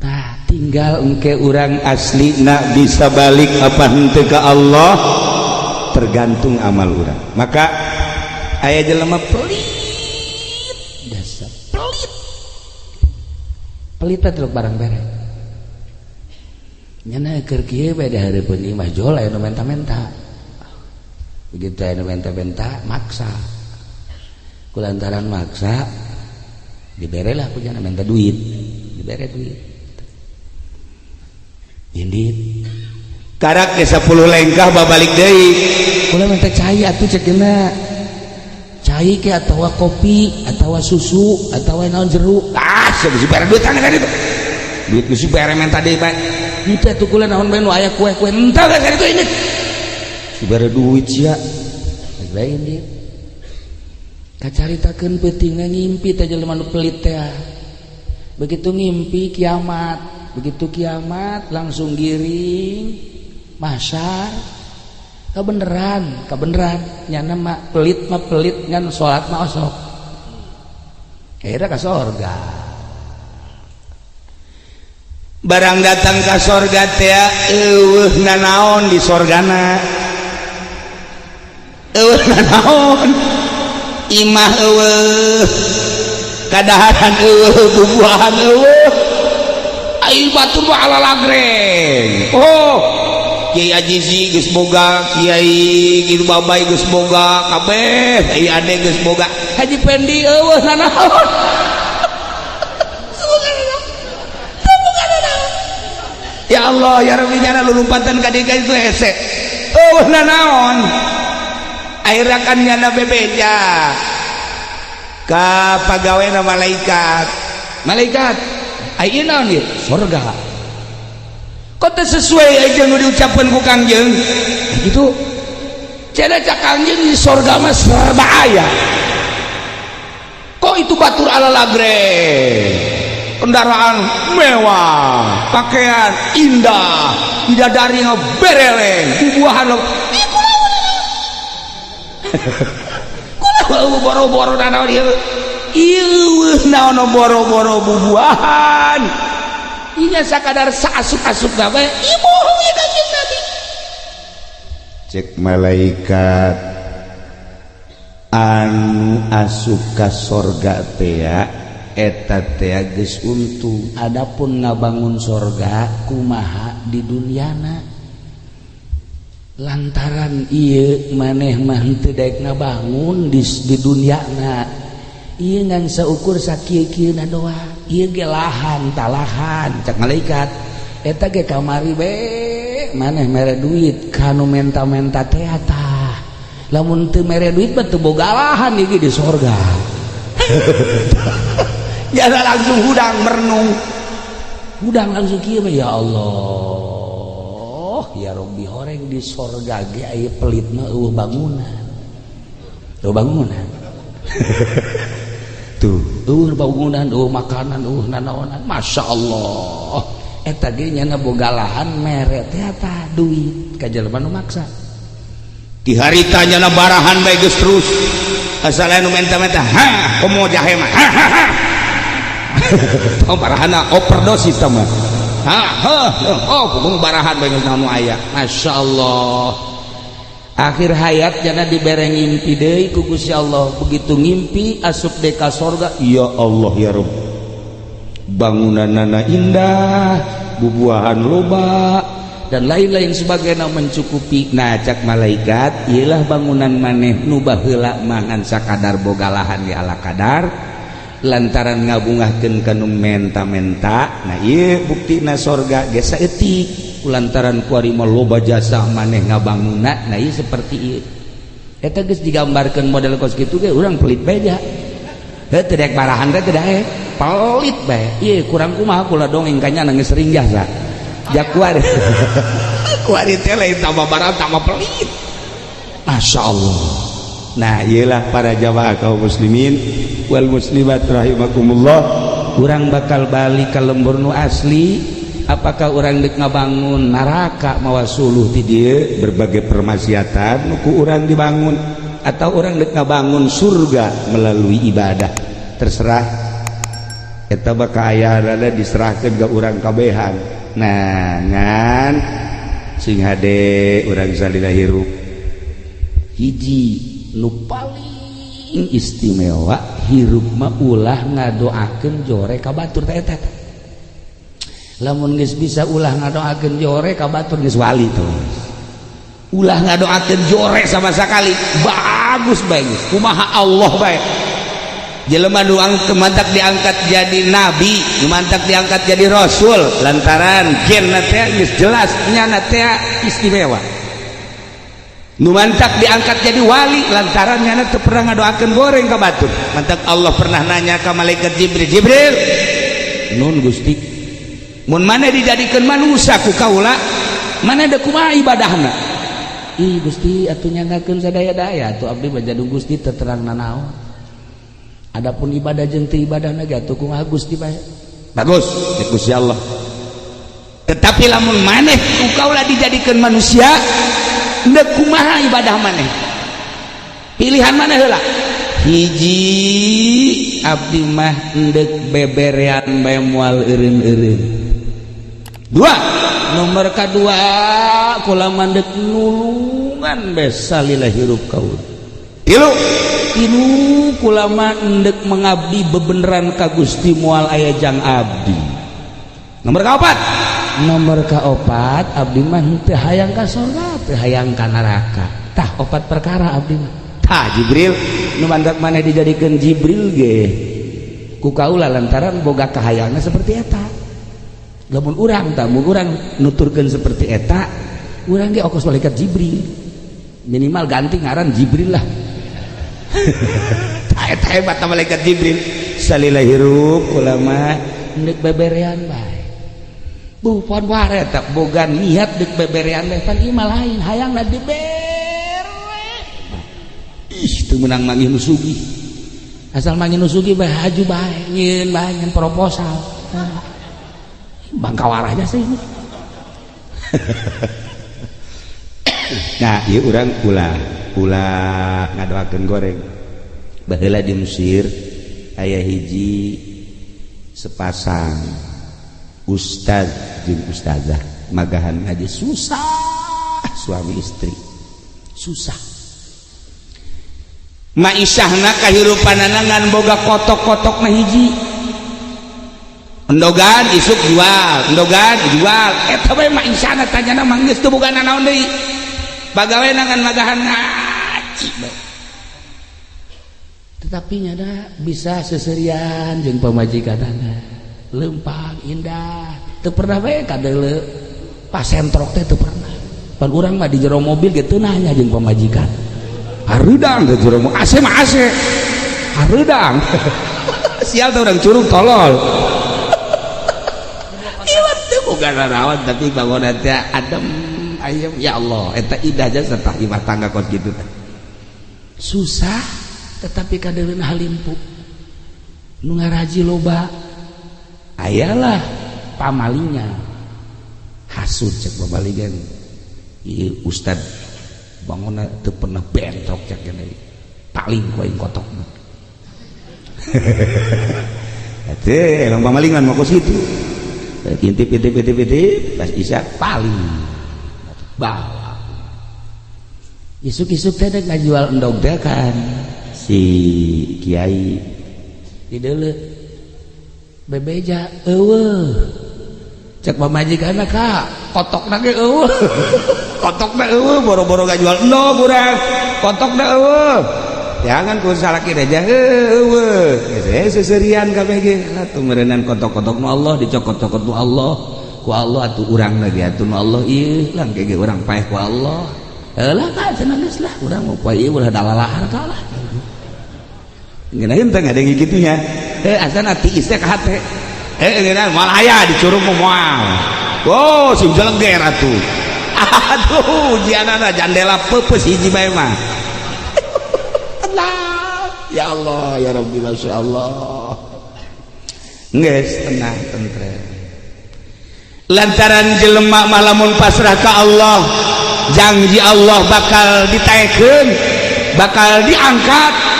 Tah tinggal engke urang asli nak bisa balik apa henteu ka Allah tergantung amal urang. Maka aya jelema pelit, dasar pelit. Pelit teh barang bere. Nyana keur kieu bae dihareupeun imah jol aya nu menta-menta. Begitu aya nu menta-menta maksa. Kulantaran maksa diberelah ku jana menta duit, dibere duit. Indit karak ge 10 lengkah babalik deui. Kula menta cai atuh cek dina. Cai ke atawa kopi atawa susu atawa naon jeruk. Ah, geus bare duit tangan itu. Duit geus bare menta deui bae. Henteu atuh kula naon bae nu aya kue-kue. Henteu geus itu ini. Bare duit sia. Geus bae indit. Kacaritakeun peutingna ngimpi teh jelema nu pelit teh. Begitu ngimpi kiamat, begitu kiamat langsung giring mahsyar. Kabeneran, kabeneran nyana mah pelit ngan salat mah osok. Akhirnya ka sorga. Barang datang ka sorga teh eueuh nanaon di sorgana. Eueuh nanaon. Imah eueuh. Kadaharan eueuh, bubuahan eueuh. Ai batur mah alalagreng. Oh, Kiai Ajizi geus boga, Kiai kitu Babay geus boga, kabeh ai ade geus boga. Haji Pendi eueuh nanaon. Ya Allah, ya Rabbi nyana lulumpatan ka dieu itu hese. Eueuh nanaon. Akhirnya kan nyana bebeja ka pagawena malaikat. Malaikat, ai naon ieu? Sorga. Kok teu sesuai aja nu diucapkeun ku Kangjeng? Gitu. Cenah cak Kangjeng di sorga mah serba aya. Kok itu batur ala lagreng? Kendaraan mewah, pakaian indah, bidadari bereleng, bubuahan lo. Kula boro-boro naon ieu? Ieu naon boro-boro bubuahan. Inya sakadar saasup-asup bae, ieu bohong ieu Kangjeng Nabi. Cek malaikat anu asup ka sorga teh eta teh geus untung. Adapun ngabangun sorga kumaha di duniana. Lantaran ieu maneh mah henteu daek ngabangun di duniana. Ieu ngan saukur sakieu-kieuna doang. Ieu ge lahan talahan cak malaikat. Eta ge kamari be maneh mere duit kanu menta-menta teh tah. Lamun teu mere duit mah teu boga lahan ieu di sorga. Jana langsung hudang merenung. Hudang langsung kieu mah ya Allah, ya Rabbi horeng di sorga ge aya pelit mah eueuh bangunan. Eueuh bangunan. Tuh, eueuh bangunan, eueuh makanan, eueuh nanaonan. Masya Allah. Eta ge nyana boga lahan mere teh tah duit ka jelema nu maksa. Di harita nyana barahan bae geus terus. Asal anu menta-menta, ha, komo jahe mah. Ha ha ha. Oh barahana overdosis tah mah. Ha ha, oh pokoknya barahan bae geus naon nu aya. Masyaallah. Akhir hayat jana dibere ngimpi deui ku Gusti Allah. Begitu ngimpi asup deui ka sorga, ya Allah ya Rabb. Bangunanana indah, bubuahan loba dan lain-lain sebagainya mencukupi. Nah cak malaikat, iyalah bangunan maneh nu baheula mangan sakadar boga lahan di ala kadar lantaran ngabungahkeun ka nu menta-menta. Nah ieu buktina sorga ge saeutik lantaran kuari mah loba jasa maneh ngabangunna. Nah ieu seperti ieu eta geus digambarkeun model kos kitu ge urang pelit bae ja. Heuh teu daek barahan teh teu daek pelit bae. Ieu kurang kumaha kula dongeng ka nya geus sering jasa. Jakuar kuari teh lain tambah barang tambah pelit. Masya Allah. Nah iyalah para jamaah kaum muslimin wal muslimat rahimakumullah, urang bakal balik ke lembur nu asli. Apakah urang dek ngabangun neraka mawa suluh ti dieu berbagai permaksiatan nu ku urang dibangun, atau urang dek ngabangun surga melalui ibadah? Terserah, eta bakal aya diserahkeun ka urang kabehan. Nah ngan sing hade urang salila hirup hiji nu paling istimewa hirup mah ulah ngadoakeun jore ka batur teh eta. Lamun geus bisa ulah ngadoakeun jore ka batur geus wali tuh. Ulah ngadoakeun jore sama sekali, bagus bae geus kumaha Allah bae. Jelema nu mantak diangkat jadi nabi, nu mantak diangkat jadi rasul lantaran genna teh geus jelas nyana teh istimewa. Nu mantak diangkat jadi wali lantaran nyana teu pernah ngadoakeun goreng ka batur. Mantak Allah pernah nanya ka malaikat Jibril, Jibril, nun Gusti, mun mana dijadikeun manusia ku kaula, mana da kumaha ibadahna? Ih Gusti atuh nyanggakeun sadaya-daya atuh abdi mah jadung Gusti teu terang nanaon. Adapun ibadah jeung teu ibadahna ge atuh kumaha Gusti bae. Bagus, ya Gusti Allah. Tetapi lamun maneh ku kaula dijadikeun manusia, endek kumaha ibadah maneh? Pilihan maneh heula. Hiji abdi mah endek beberean bae moal eureun-eureun. Dua, nomor kadua kula mandek nulungan bae salila hirup kaula. Tilu, tilu kula mah endek mengabdi bebeneran ka Gusti moal aya jang abdi. Nomor kaopat, nomor kaopat abdi mah teu hayang ka surga, teu hayang ka neraka. Tah opat perkara abdi mah. Tah Jibril, nu mandak maneh dijadikeun Jibril ge ku kaula lantaran boga kahayangna seperti eta. Lamun urang tah mun urang nuturkeun seperti eta, urang ge okos malaikat Jibril. Minimal ganti ngaran Jibril lah. Tah eta hebat malaikat Jibril. Salila hirup kula mah endek beberean bae. Bu pon ware tak boga niat dek beberean bae pan ieu mah lain hayangna dibere. Ih teu meunang manggih nu sugih. Asal manggih nu sugih bae haju bae nyieun bae nyen proposal. Bangka warahnya sih. Nah ieu urang ulah ulah ngadoakeun goreng. Baheula di Mesir aya hiji sepasang ustaz jeung ustazah magahan ngaji susah, suami istri susah. Maisahna kahirupanana ngan boga kotok-kotok mah hiji. Endogan isuk jual, endogan jual. Eta bae maisahna tanyana mah geus teu boga nanaon deui. Pagawe ngan magahan ngaji bae. Tetapi nyana bisa seserian jeung pamajikanana. Lempang indah, teu pernah bae kadeuleu pasentrok teh teu pernah. Pan urang mah di jero mobil ge teu nanya jeung pamajikan. Hareudang ke jero mobil, AC mah AC. Hareudang. Sial teh urang curug tolol. Iwat teu boga nanaon tapi bangunan teh adem ayem ya Allah eta indah jasa tah imah tangga kos kitu teh. Susah tetapi kadeuleuna halimpu. Nu ngaraji loba. Ayalah pamalinya. Hasud cek babaligan ieu ustad bangunna teu pernah bentrok cek gini paling ku aing kotokna. Atuh emang pamalingan mah kos kitu. Intip intip intip intip pas isya paling bawa. Isuk-isuk teh dek ngajual endog teh kan si kiai di deuleu bebeja eueuh cek pamajikanna ka kotokna ge eueuh kotokna eueuh boro-boro ngajual endog urang kotokna eueuh jangan ku salaki aja eueuh geus seserian kabeh ge atuh meureunan kotok-kotok nu Allah dicokot-cokot nu Allah ku Allah atuh urang lagi atuh nu Allah ieu lang ge urang paeh ku Allah lah kak cenah geus lah urang mau poe ieu ulah dalalahar ka lah ngeunaheun teh ngadenge kitunya asana tiis teh ka hate ngeunaheun moal aya dicurug mah moal oh sim jeleger atuh aduh ujianana jandela peupeus hiji bae mah. Tenang ya Allah ya Rabbi Masya Allah geus tenang tentrem lantaran jelema mah lamun pasrah ka Allah janji Allah bakal ditaekeun bakal diangkat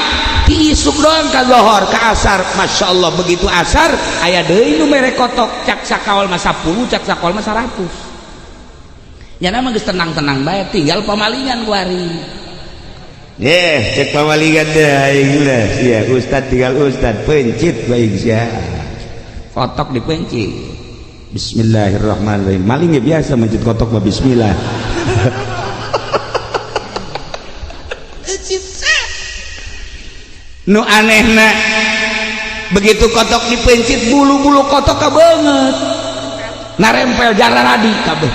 ti isuk doang ka lohor ka asar. Masya Allah begitu asar aya deui nu mere kotok cak sakawal mah 10 cak sakawal mah 100 nya mah geus tenang-tenang bae tinggal pamalingan kuari. Ye, cek pamalingan deh aing lah sia ustad tinggal ustad pencit bae sia kotok dipencit. Bismillahirrahmanirrahim maling ya biasa mencit kotok mah bismillah. Nu anehna begitu kotok dipencit bulu-bulu kotok kabeungeut narempel jararadi kabeh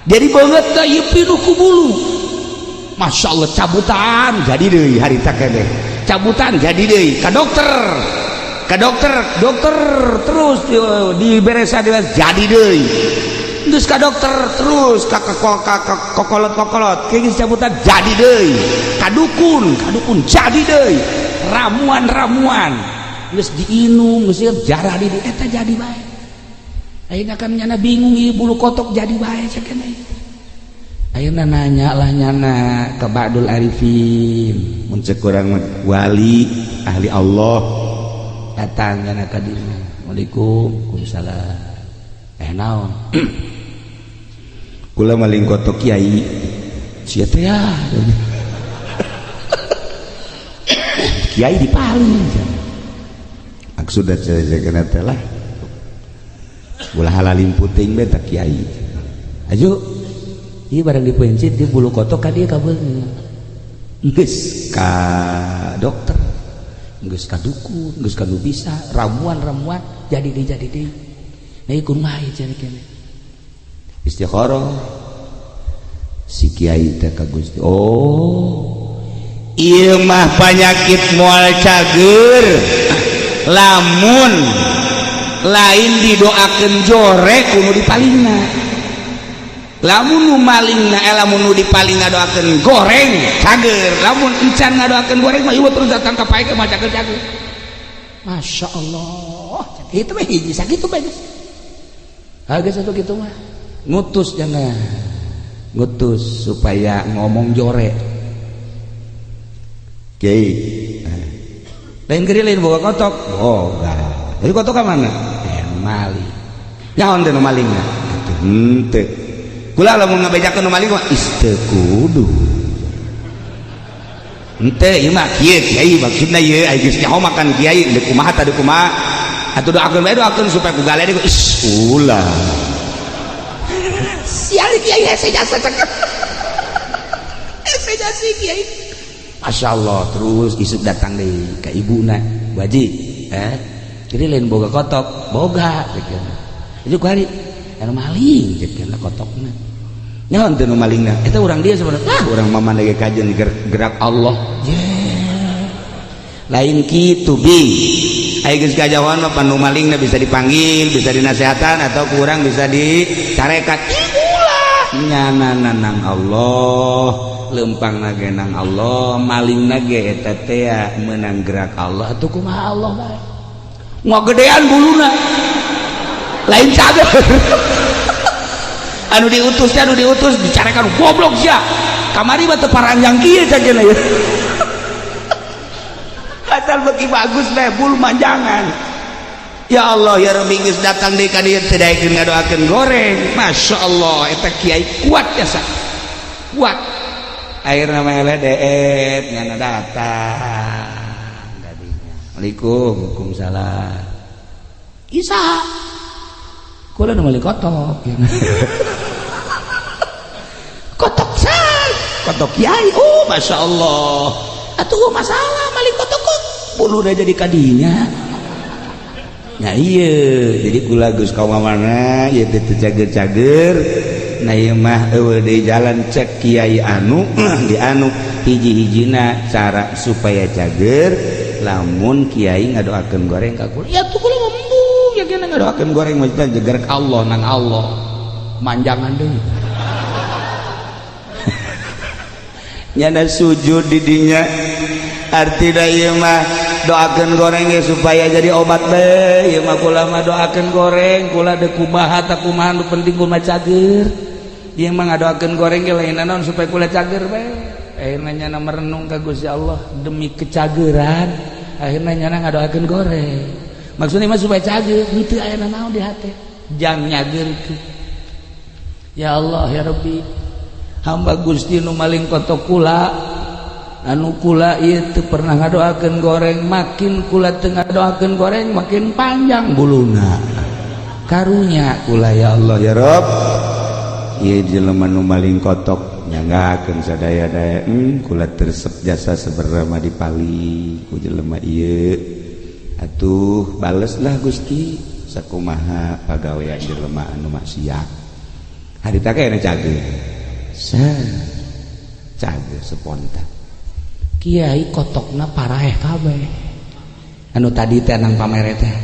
jadi beungeut teh ieu pinuh ku bulu. Masya Allah cabutan jadi deui harita keneh cabutan jadi deui ka dokter dokter terus diberesa jadi deui terus ka dokter terus ka kokolot-kokolot kayak cabutan jadi deui ka dukun jadi deui ramuan-ramuan geus diinum geus jarah di eta jadi bae. Ayeuna kan nyana bingung ieu bulu kotok jadi bae cek keneh. Ayeuna nanya lah nyana ke Ba'dul Arifin mun cek urang wali ahli Allah datang nyana ka dieu. Assalamualaikum. Waalaikumsalam. Naon? Kula maling kotok kiai sia teh ya. Kiai dipaling maksudna cenah teh lah ulah halalim puting bae tah kiai aju ieu barang dipencit di bulu kotok ka dieu kabeungeut geus ka dokter geus ka dukun geus ka nu bisa ramuan-ramuan jadi deui nah ieu kumaha ieu cenah keneh istikharah si kiai teh ka Gusti oh ieu mah panyakit moal cager lamun lain didoakeun jore kudu dipalingna lamun nu malingna lamun nu dipaling ngadoakeun goreng cager lamun encan ngadoakeun goreng mah ieu terus datang ka pae mah cager-cager. Masya Allah itu mah hiji sakitu bae geus geus atuh kitu mah ngutus jangan ngutus supaya ngomong jore kiai lain kiri lain boga kotok boga jadi kotok ka mana maling nyaon teh nu malingna atuh henteu kula lamun ngabejakeun nu maling mah is teu kudu henteu ieu mah kieu kiai maksudna ieu ai geus nyaho makan kiai deuk kumaha tah deuk kumaha atuh doakeun bae doakeun supaya ku gale deui is ulah sial kiai hese jasa cek hese jasa kiai. Masya Allah terus isuk datang deui ka ibuna Bu Haji jadi lain boga kotok boga itu kuari anu maling cek kotokna nyaon teu nu malingna eta urang dia sebenarnya ah urang mah maneh kajen gerak Allah lain kitu bi ai geus kajahoan mah panu malingna bisa dipanggil bisa dinasehatan atau kurang bisa dicarekan ulah nyana nang Allah lempang nage nang Allah maling nage eta teh menang gerak Allah atuh kumaha Allah bae ngagedean buluna lain cager. Anu diutus teh, anu diutus dicarekan, "Goblok sia, kamari mah teu paranjang kieu," cak ya. Asal beki bagus deh bulu manjangan. Ya Allah ya Rabbi, geus datang deui ka dieu teu daekeun ngadoakeun goreng. Masya Allah, eta kiai kuat ya, sa kuat. Akhirna mah eleh deet ngana datang kadinya. Assalamualaikum. Waalaikumsalam. Isa kula nu meuli kotok. Kotok say, kotok kiai. Oh, Masya Allah, atuh masalah maling kotok kok bulu udah jadi kadinya. Ya iya, jadi kula geus ka mana ieu teh teu cager-cager. Nah, ieu mah eueuh deui jalan cek kiai anu di anu hiji-hijina cara supaya cager lamun kiai ngadoakeun goreng ka kula. Ya tuh, kula mah embung ya kena ngadoakeun goreng maksudna jeger ka Allah, nang Allah manjangan deui. Nyana sujud di dinya, artina ieu mah doakeun goreng ge supaya jadi obat be. Ieu mah kula mah doakeun goreng, kula deuk kumaha tak kumaha, nu penting kula cager. Ieu mah ngadoakeun goreng ge lain naon, supaya kula cager be. Akhirna nyana merenung ka Gusti Allah demi kecageran, akhirna nyana ngadoakeun goreng, maksudnya mah supaya cager, henteu aya naon di hate jang nyageurkeun. Ya Allah ya Rabbi, hamba Gusti nu maling kotok kula, anu kula ieu teu pernah ngadoakeun goreng, makin kula teu ngadoakeun goreng makin panjang buluna, karunya kula ya Allah ya Rabb. Ieu jelema nu maling kotok nyanggakeun sadaya-daya. Kula tersep jasa seberapa dipali ku jelema ieu, atuh baleslah Gusti sakumaha pagawean jelema anu maksiat. Harita kayaknya cager cager spontan. Kiai kotokna paraeh kabeh anu tadi teh nang pamere teh,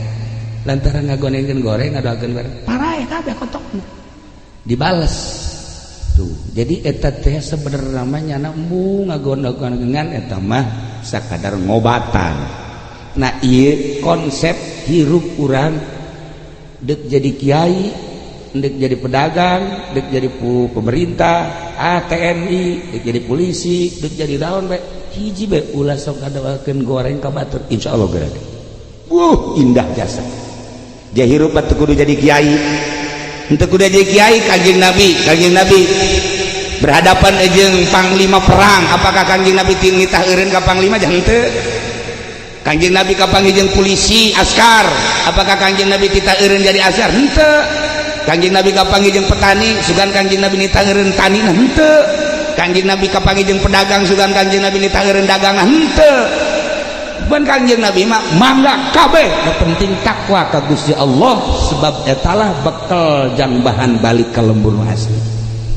lantaran ngagonengkeun goreng, ngadoakeun goreng, paraeh kabeh kotokna dibales tuh. Jadi eta teh sebenarnya namanya embung ngagonengkeun, eta mah sakadar ngobatan. Nah, ieu konsep hirup urang, dek jadi kiai, dek jadi pedagang, dek jadi pemerintah, TNI, dek jadi polisi, dek jadi daun bae, hiji bae, ulah sok ngadoakeun goreng ka batur, insyaallah geura. Wuh, indah jasa. Dia hirup teu kudu jadi kiai, henteu kudu jadi kiai. Kanjeng Nabi, Kanjeng Nabi berhadapan jeung panglima perang, apakah Kanjeng Nabi nitah eureun ka panglima? Jangan teu. Kanjeng Nabi kapanggih jeung polisi askar, apakah Kanjeng Nabi titah eureun jadi askar? Henteu. Kanjeng Nabi kapanggih jeung petani, sugan Kanjeng Nabi nitah eureun tani? Henteu. Kanjeng Nabi kapanggih jeung pedagang, sugan Kanjeng Nabi nitah eureun dagang? Henteu. Ban Kanjeng Nabi mah mangga kabeh, nu penting takwa ka Gusti Allah, sebab etalah bekal jang bahan balik ke lembur asli.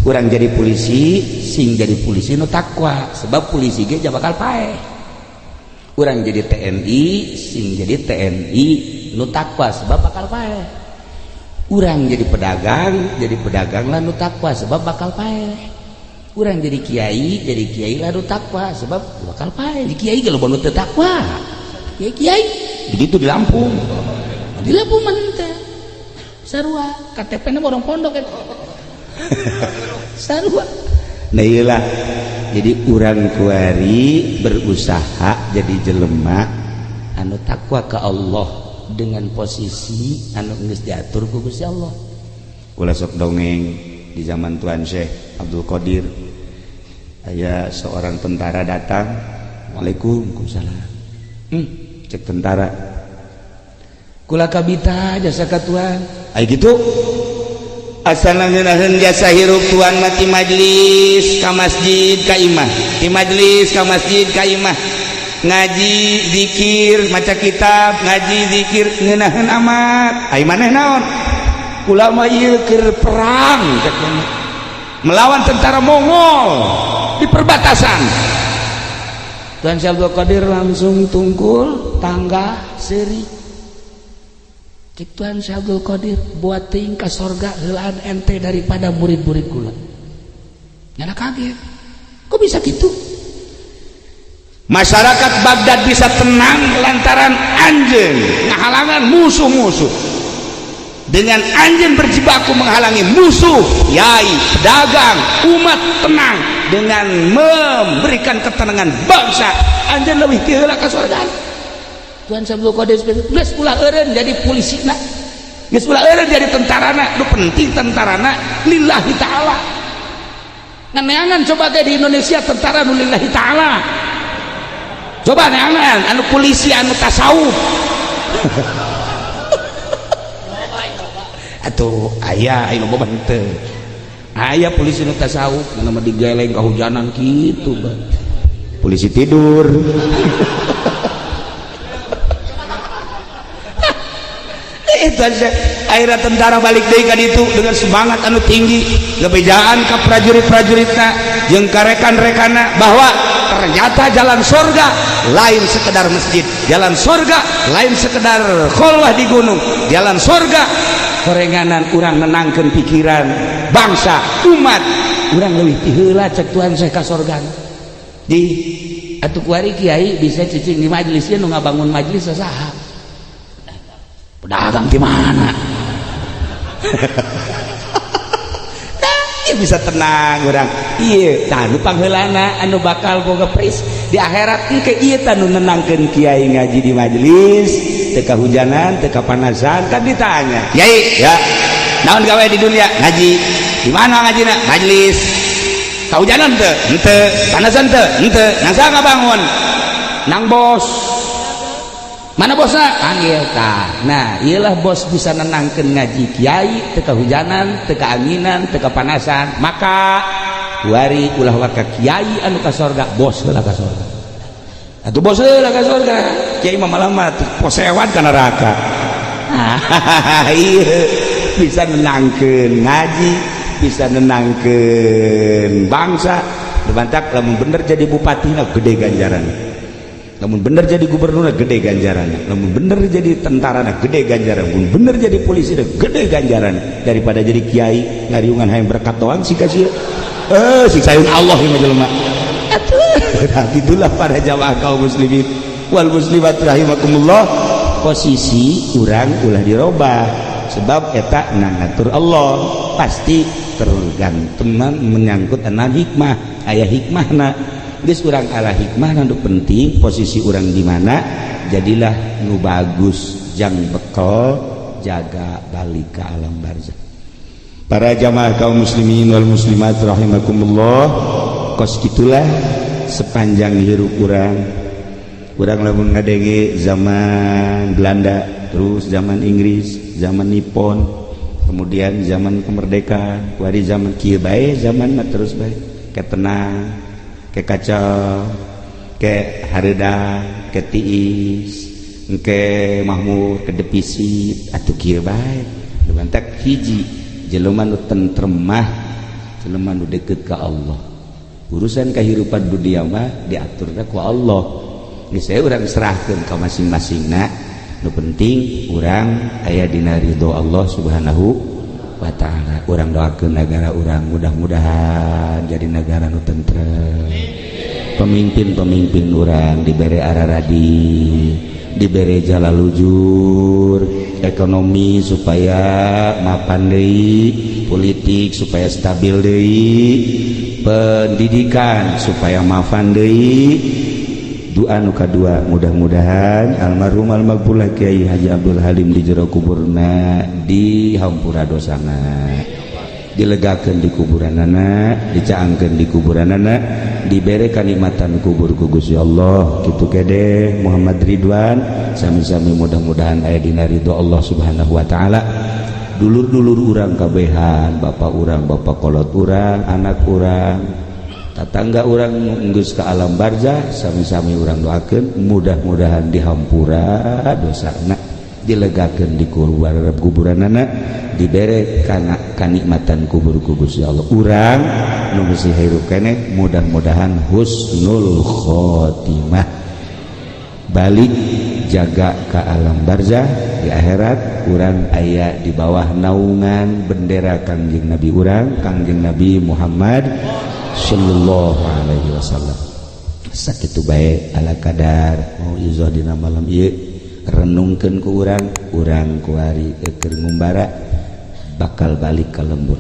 Urang jadi polisi, sing jadi polisi nu takwa, sebab polisi ge bakal paeh. Urang jadi TNI, sing jadi TNI nu takwa, sebab bakal paeh. Urang jadi pedagang, jadi pedagang lah nu takwa, sebab bakal paeh. Urang jadi kiai, jadi kiai lah nu takwa, sebab bakal paeh. Di kiai kalau nu teu takwa, kiai kiai begitu di Lampung, di Lampung mah teh sarua KTP na orang pondok eta sarua. Nah, iyalah, jadi urang kuari berusaha jadi jelema anu takwa ke Allah dengan posisi anu geus diatur ku Gusti Allah. Kula sok dongeng di zaman Tuan Syekh Abdul Qadir, aya seorang tentara datang. Waalaikumsalam. Cek tentara, kula kabita jasa ka tuan. Ay gitu, asal ngeunaheun jasa hirup tuan mati majlis ka masjid ka imah, di majlis ka masjid ka imah, ngaji, zikir, maca kitab, ngaji, zikir, ngeunaheun amat. Ai maneh naon? Kula mah ieu keur perang melawan tentara Mongol di perbatasan. Tuan Syekh Abdul Qadir langsung tungkul tangga seuri. Cek Tuan Syekh Abdul Qadir, buat teuing ka sorga heulaan ente daripada murid-murid kula. Nyana kaget, kok bisa gitu? Masyarakat Baghdad bisa tenang lantaran anjeun ngahalangan musuh-musuh. Dengan anjeun berjibaku menghalangi musuh, yai, pedagang, umat tenang dengan memberikan ketenangan bangsa, anjeun leuwih ti heula ka sorga. Tuan Syekh Abdul Qadir geus ulah eureun jadi polisina, geus ulah eureun jadi tentarana. Nu penting tentarana lillahi ta'ala. Neangan coba ge di Indonesia tentara nu lillahi ta'ala. Coba neangan anu polisi anu tasawuf. Atuh aya anu loba henteu. Aya polisi nu tasawuf mana mah digeleng kahujanan kitu, Bang. Polisi tidur. Itu aja. Akhirnya tentara balik deui ka ditu dengan semangat anu tinggi, gebejaan ka prajurit-prajuritna jeung ka rekan-rekanna bahwa ternyata jalan sorga lain sekedar masjid, jalan sorga lain sekedar kholwah di gunung, jalan sorga korenganan urang nenangkeun pikiran bangsa umat urang leuwih ti heula cek Tuhan saya ka sorga. Di atuh kuari kiai bisa cicing di majelis ieu nu ngabangun majelis saha? Pedagang di mana? Nah, bisa tenang orang. Iya, tah nu pangheulana anu bakal boga pris di akhirat engke ieu tah nu nenangkeun kiai ngaji di majelis, teu kahujanan, teu kapanasan, kan ditanya. Kiai, ya, naon gawe di dunia? Ngaji. Di mana ngajina? Majelis. Kahujanan teu? Henteu. Panasan teu? Henteu. Nang saha ngabangun? Nang bos. Mana bosna? Panggil tah. Nah, iyalah bos bisa nenangkeun ngaji kiai teu kahujanan, teu kaanginan, teu kapanasan. Maka wari ulah waka kiai anu ka sorga, bos heula ka sorga. Atuh bos heula ka sorga. Kiai mah malah mah posewan ka neraka. Iya, bisa nenangkeun ngaji, bisa nenangkeun bangsa. Dibantak lamun bener jadi bupati na gede ganjaran. Lamun bener jadi gubernur gede ganjarannya, lamun bener jadi tentara gede ganjaran, lamun bener jadi polisi gede ganjaran daripada jadi kiai ngariungan hayang berkat doang sih kasih sih sayun Allah yang jelema. Atuh itulah para jamaah kaum muslimin wal muslimat rahimakumullah, posisi urang ulah dirobah sebab eta ngatur Allah pasti tergantung menyangkut anak hikmah, aya hikmahna. Geus urang ala hikmah nu penting posisi urang di mana, jadilah nu bagus jang bekal jaga balik ke alam barzah. Para jamaah kaum muslimin wal muslimat rahimakumullah, kos gitulah sepanjang hirup urang. Urang lamun ngadenge zaman Belanda, terus zaman Inggris, zaman Nippon, kemudian zaman kemerdekaan, kuari zaman kieu bae, zaman terus bae ke tenang, ke kacau, ke hareudang, ke tiis, ke mahmur, ke defisit atuh kieu bae. Lumantak hiji jelema nu tentrem mah jelema nu deket ka Allah. Urusan kehidupan dunia mah diaturna ku Allah. Geus saya urang serahkeun ka masing-masingna. Nu penting urang aya dina ridho Allah Subhanahu wa ta'ala. Urang doakeun negara urang mudah-mudahan jadi negara nu tentrem. Pemimpin-pemimpin urang dibere araradi, dibere jala lujur, ekonomi supaya mapan deui, politik supaya stabil deui, pendidikan supaya mapan deui. Doa nu kadua mudah-mudahan almarhum almaghfurlah Kiai Haji Abdul Halim di jero kuburna dihampura dosana, dilegakeun di kuburanana, dicaangkeun di kuburanana, dibere kanikmatan kubur ku Gusti Allah. Kitu kede Muhammad Ridwan sami-sami mudah-mudahan aya dina ridho Allah Subhanahu wa taala. Dulur-dulur urang kabehan, bapak urang, bapak kolot urang, anak urang, tatangga urang geus ka alam barzah, sami-sami urang doakeun mudah-mudahan dihampura dosana, dilegakeun di kuburanana, dibere kana kanikmatan kubur ku Gusti Allah. Urang nu masih hirup keneh mudah-mudahan husnul khotimah, balik jaga ke alam barzah di akhirat urang aya di bawah naungan bendera Kangjeng Nabi urang, Kangjeng Nabi Muhammad sallallahu alaihi wasallam. Sakitu bae ala kadar mau izoh dina malam ieu. Renungkeun ku urang, urang kuari keur ngumbara bakal balik ka lembur.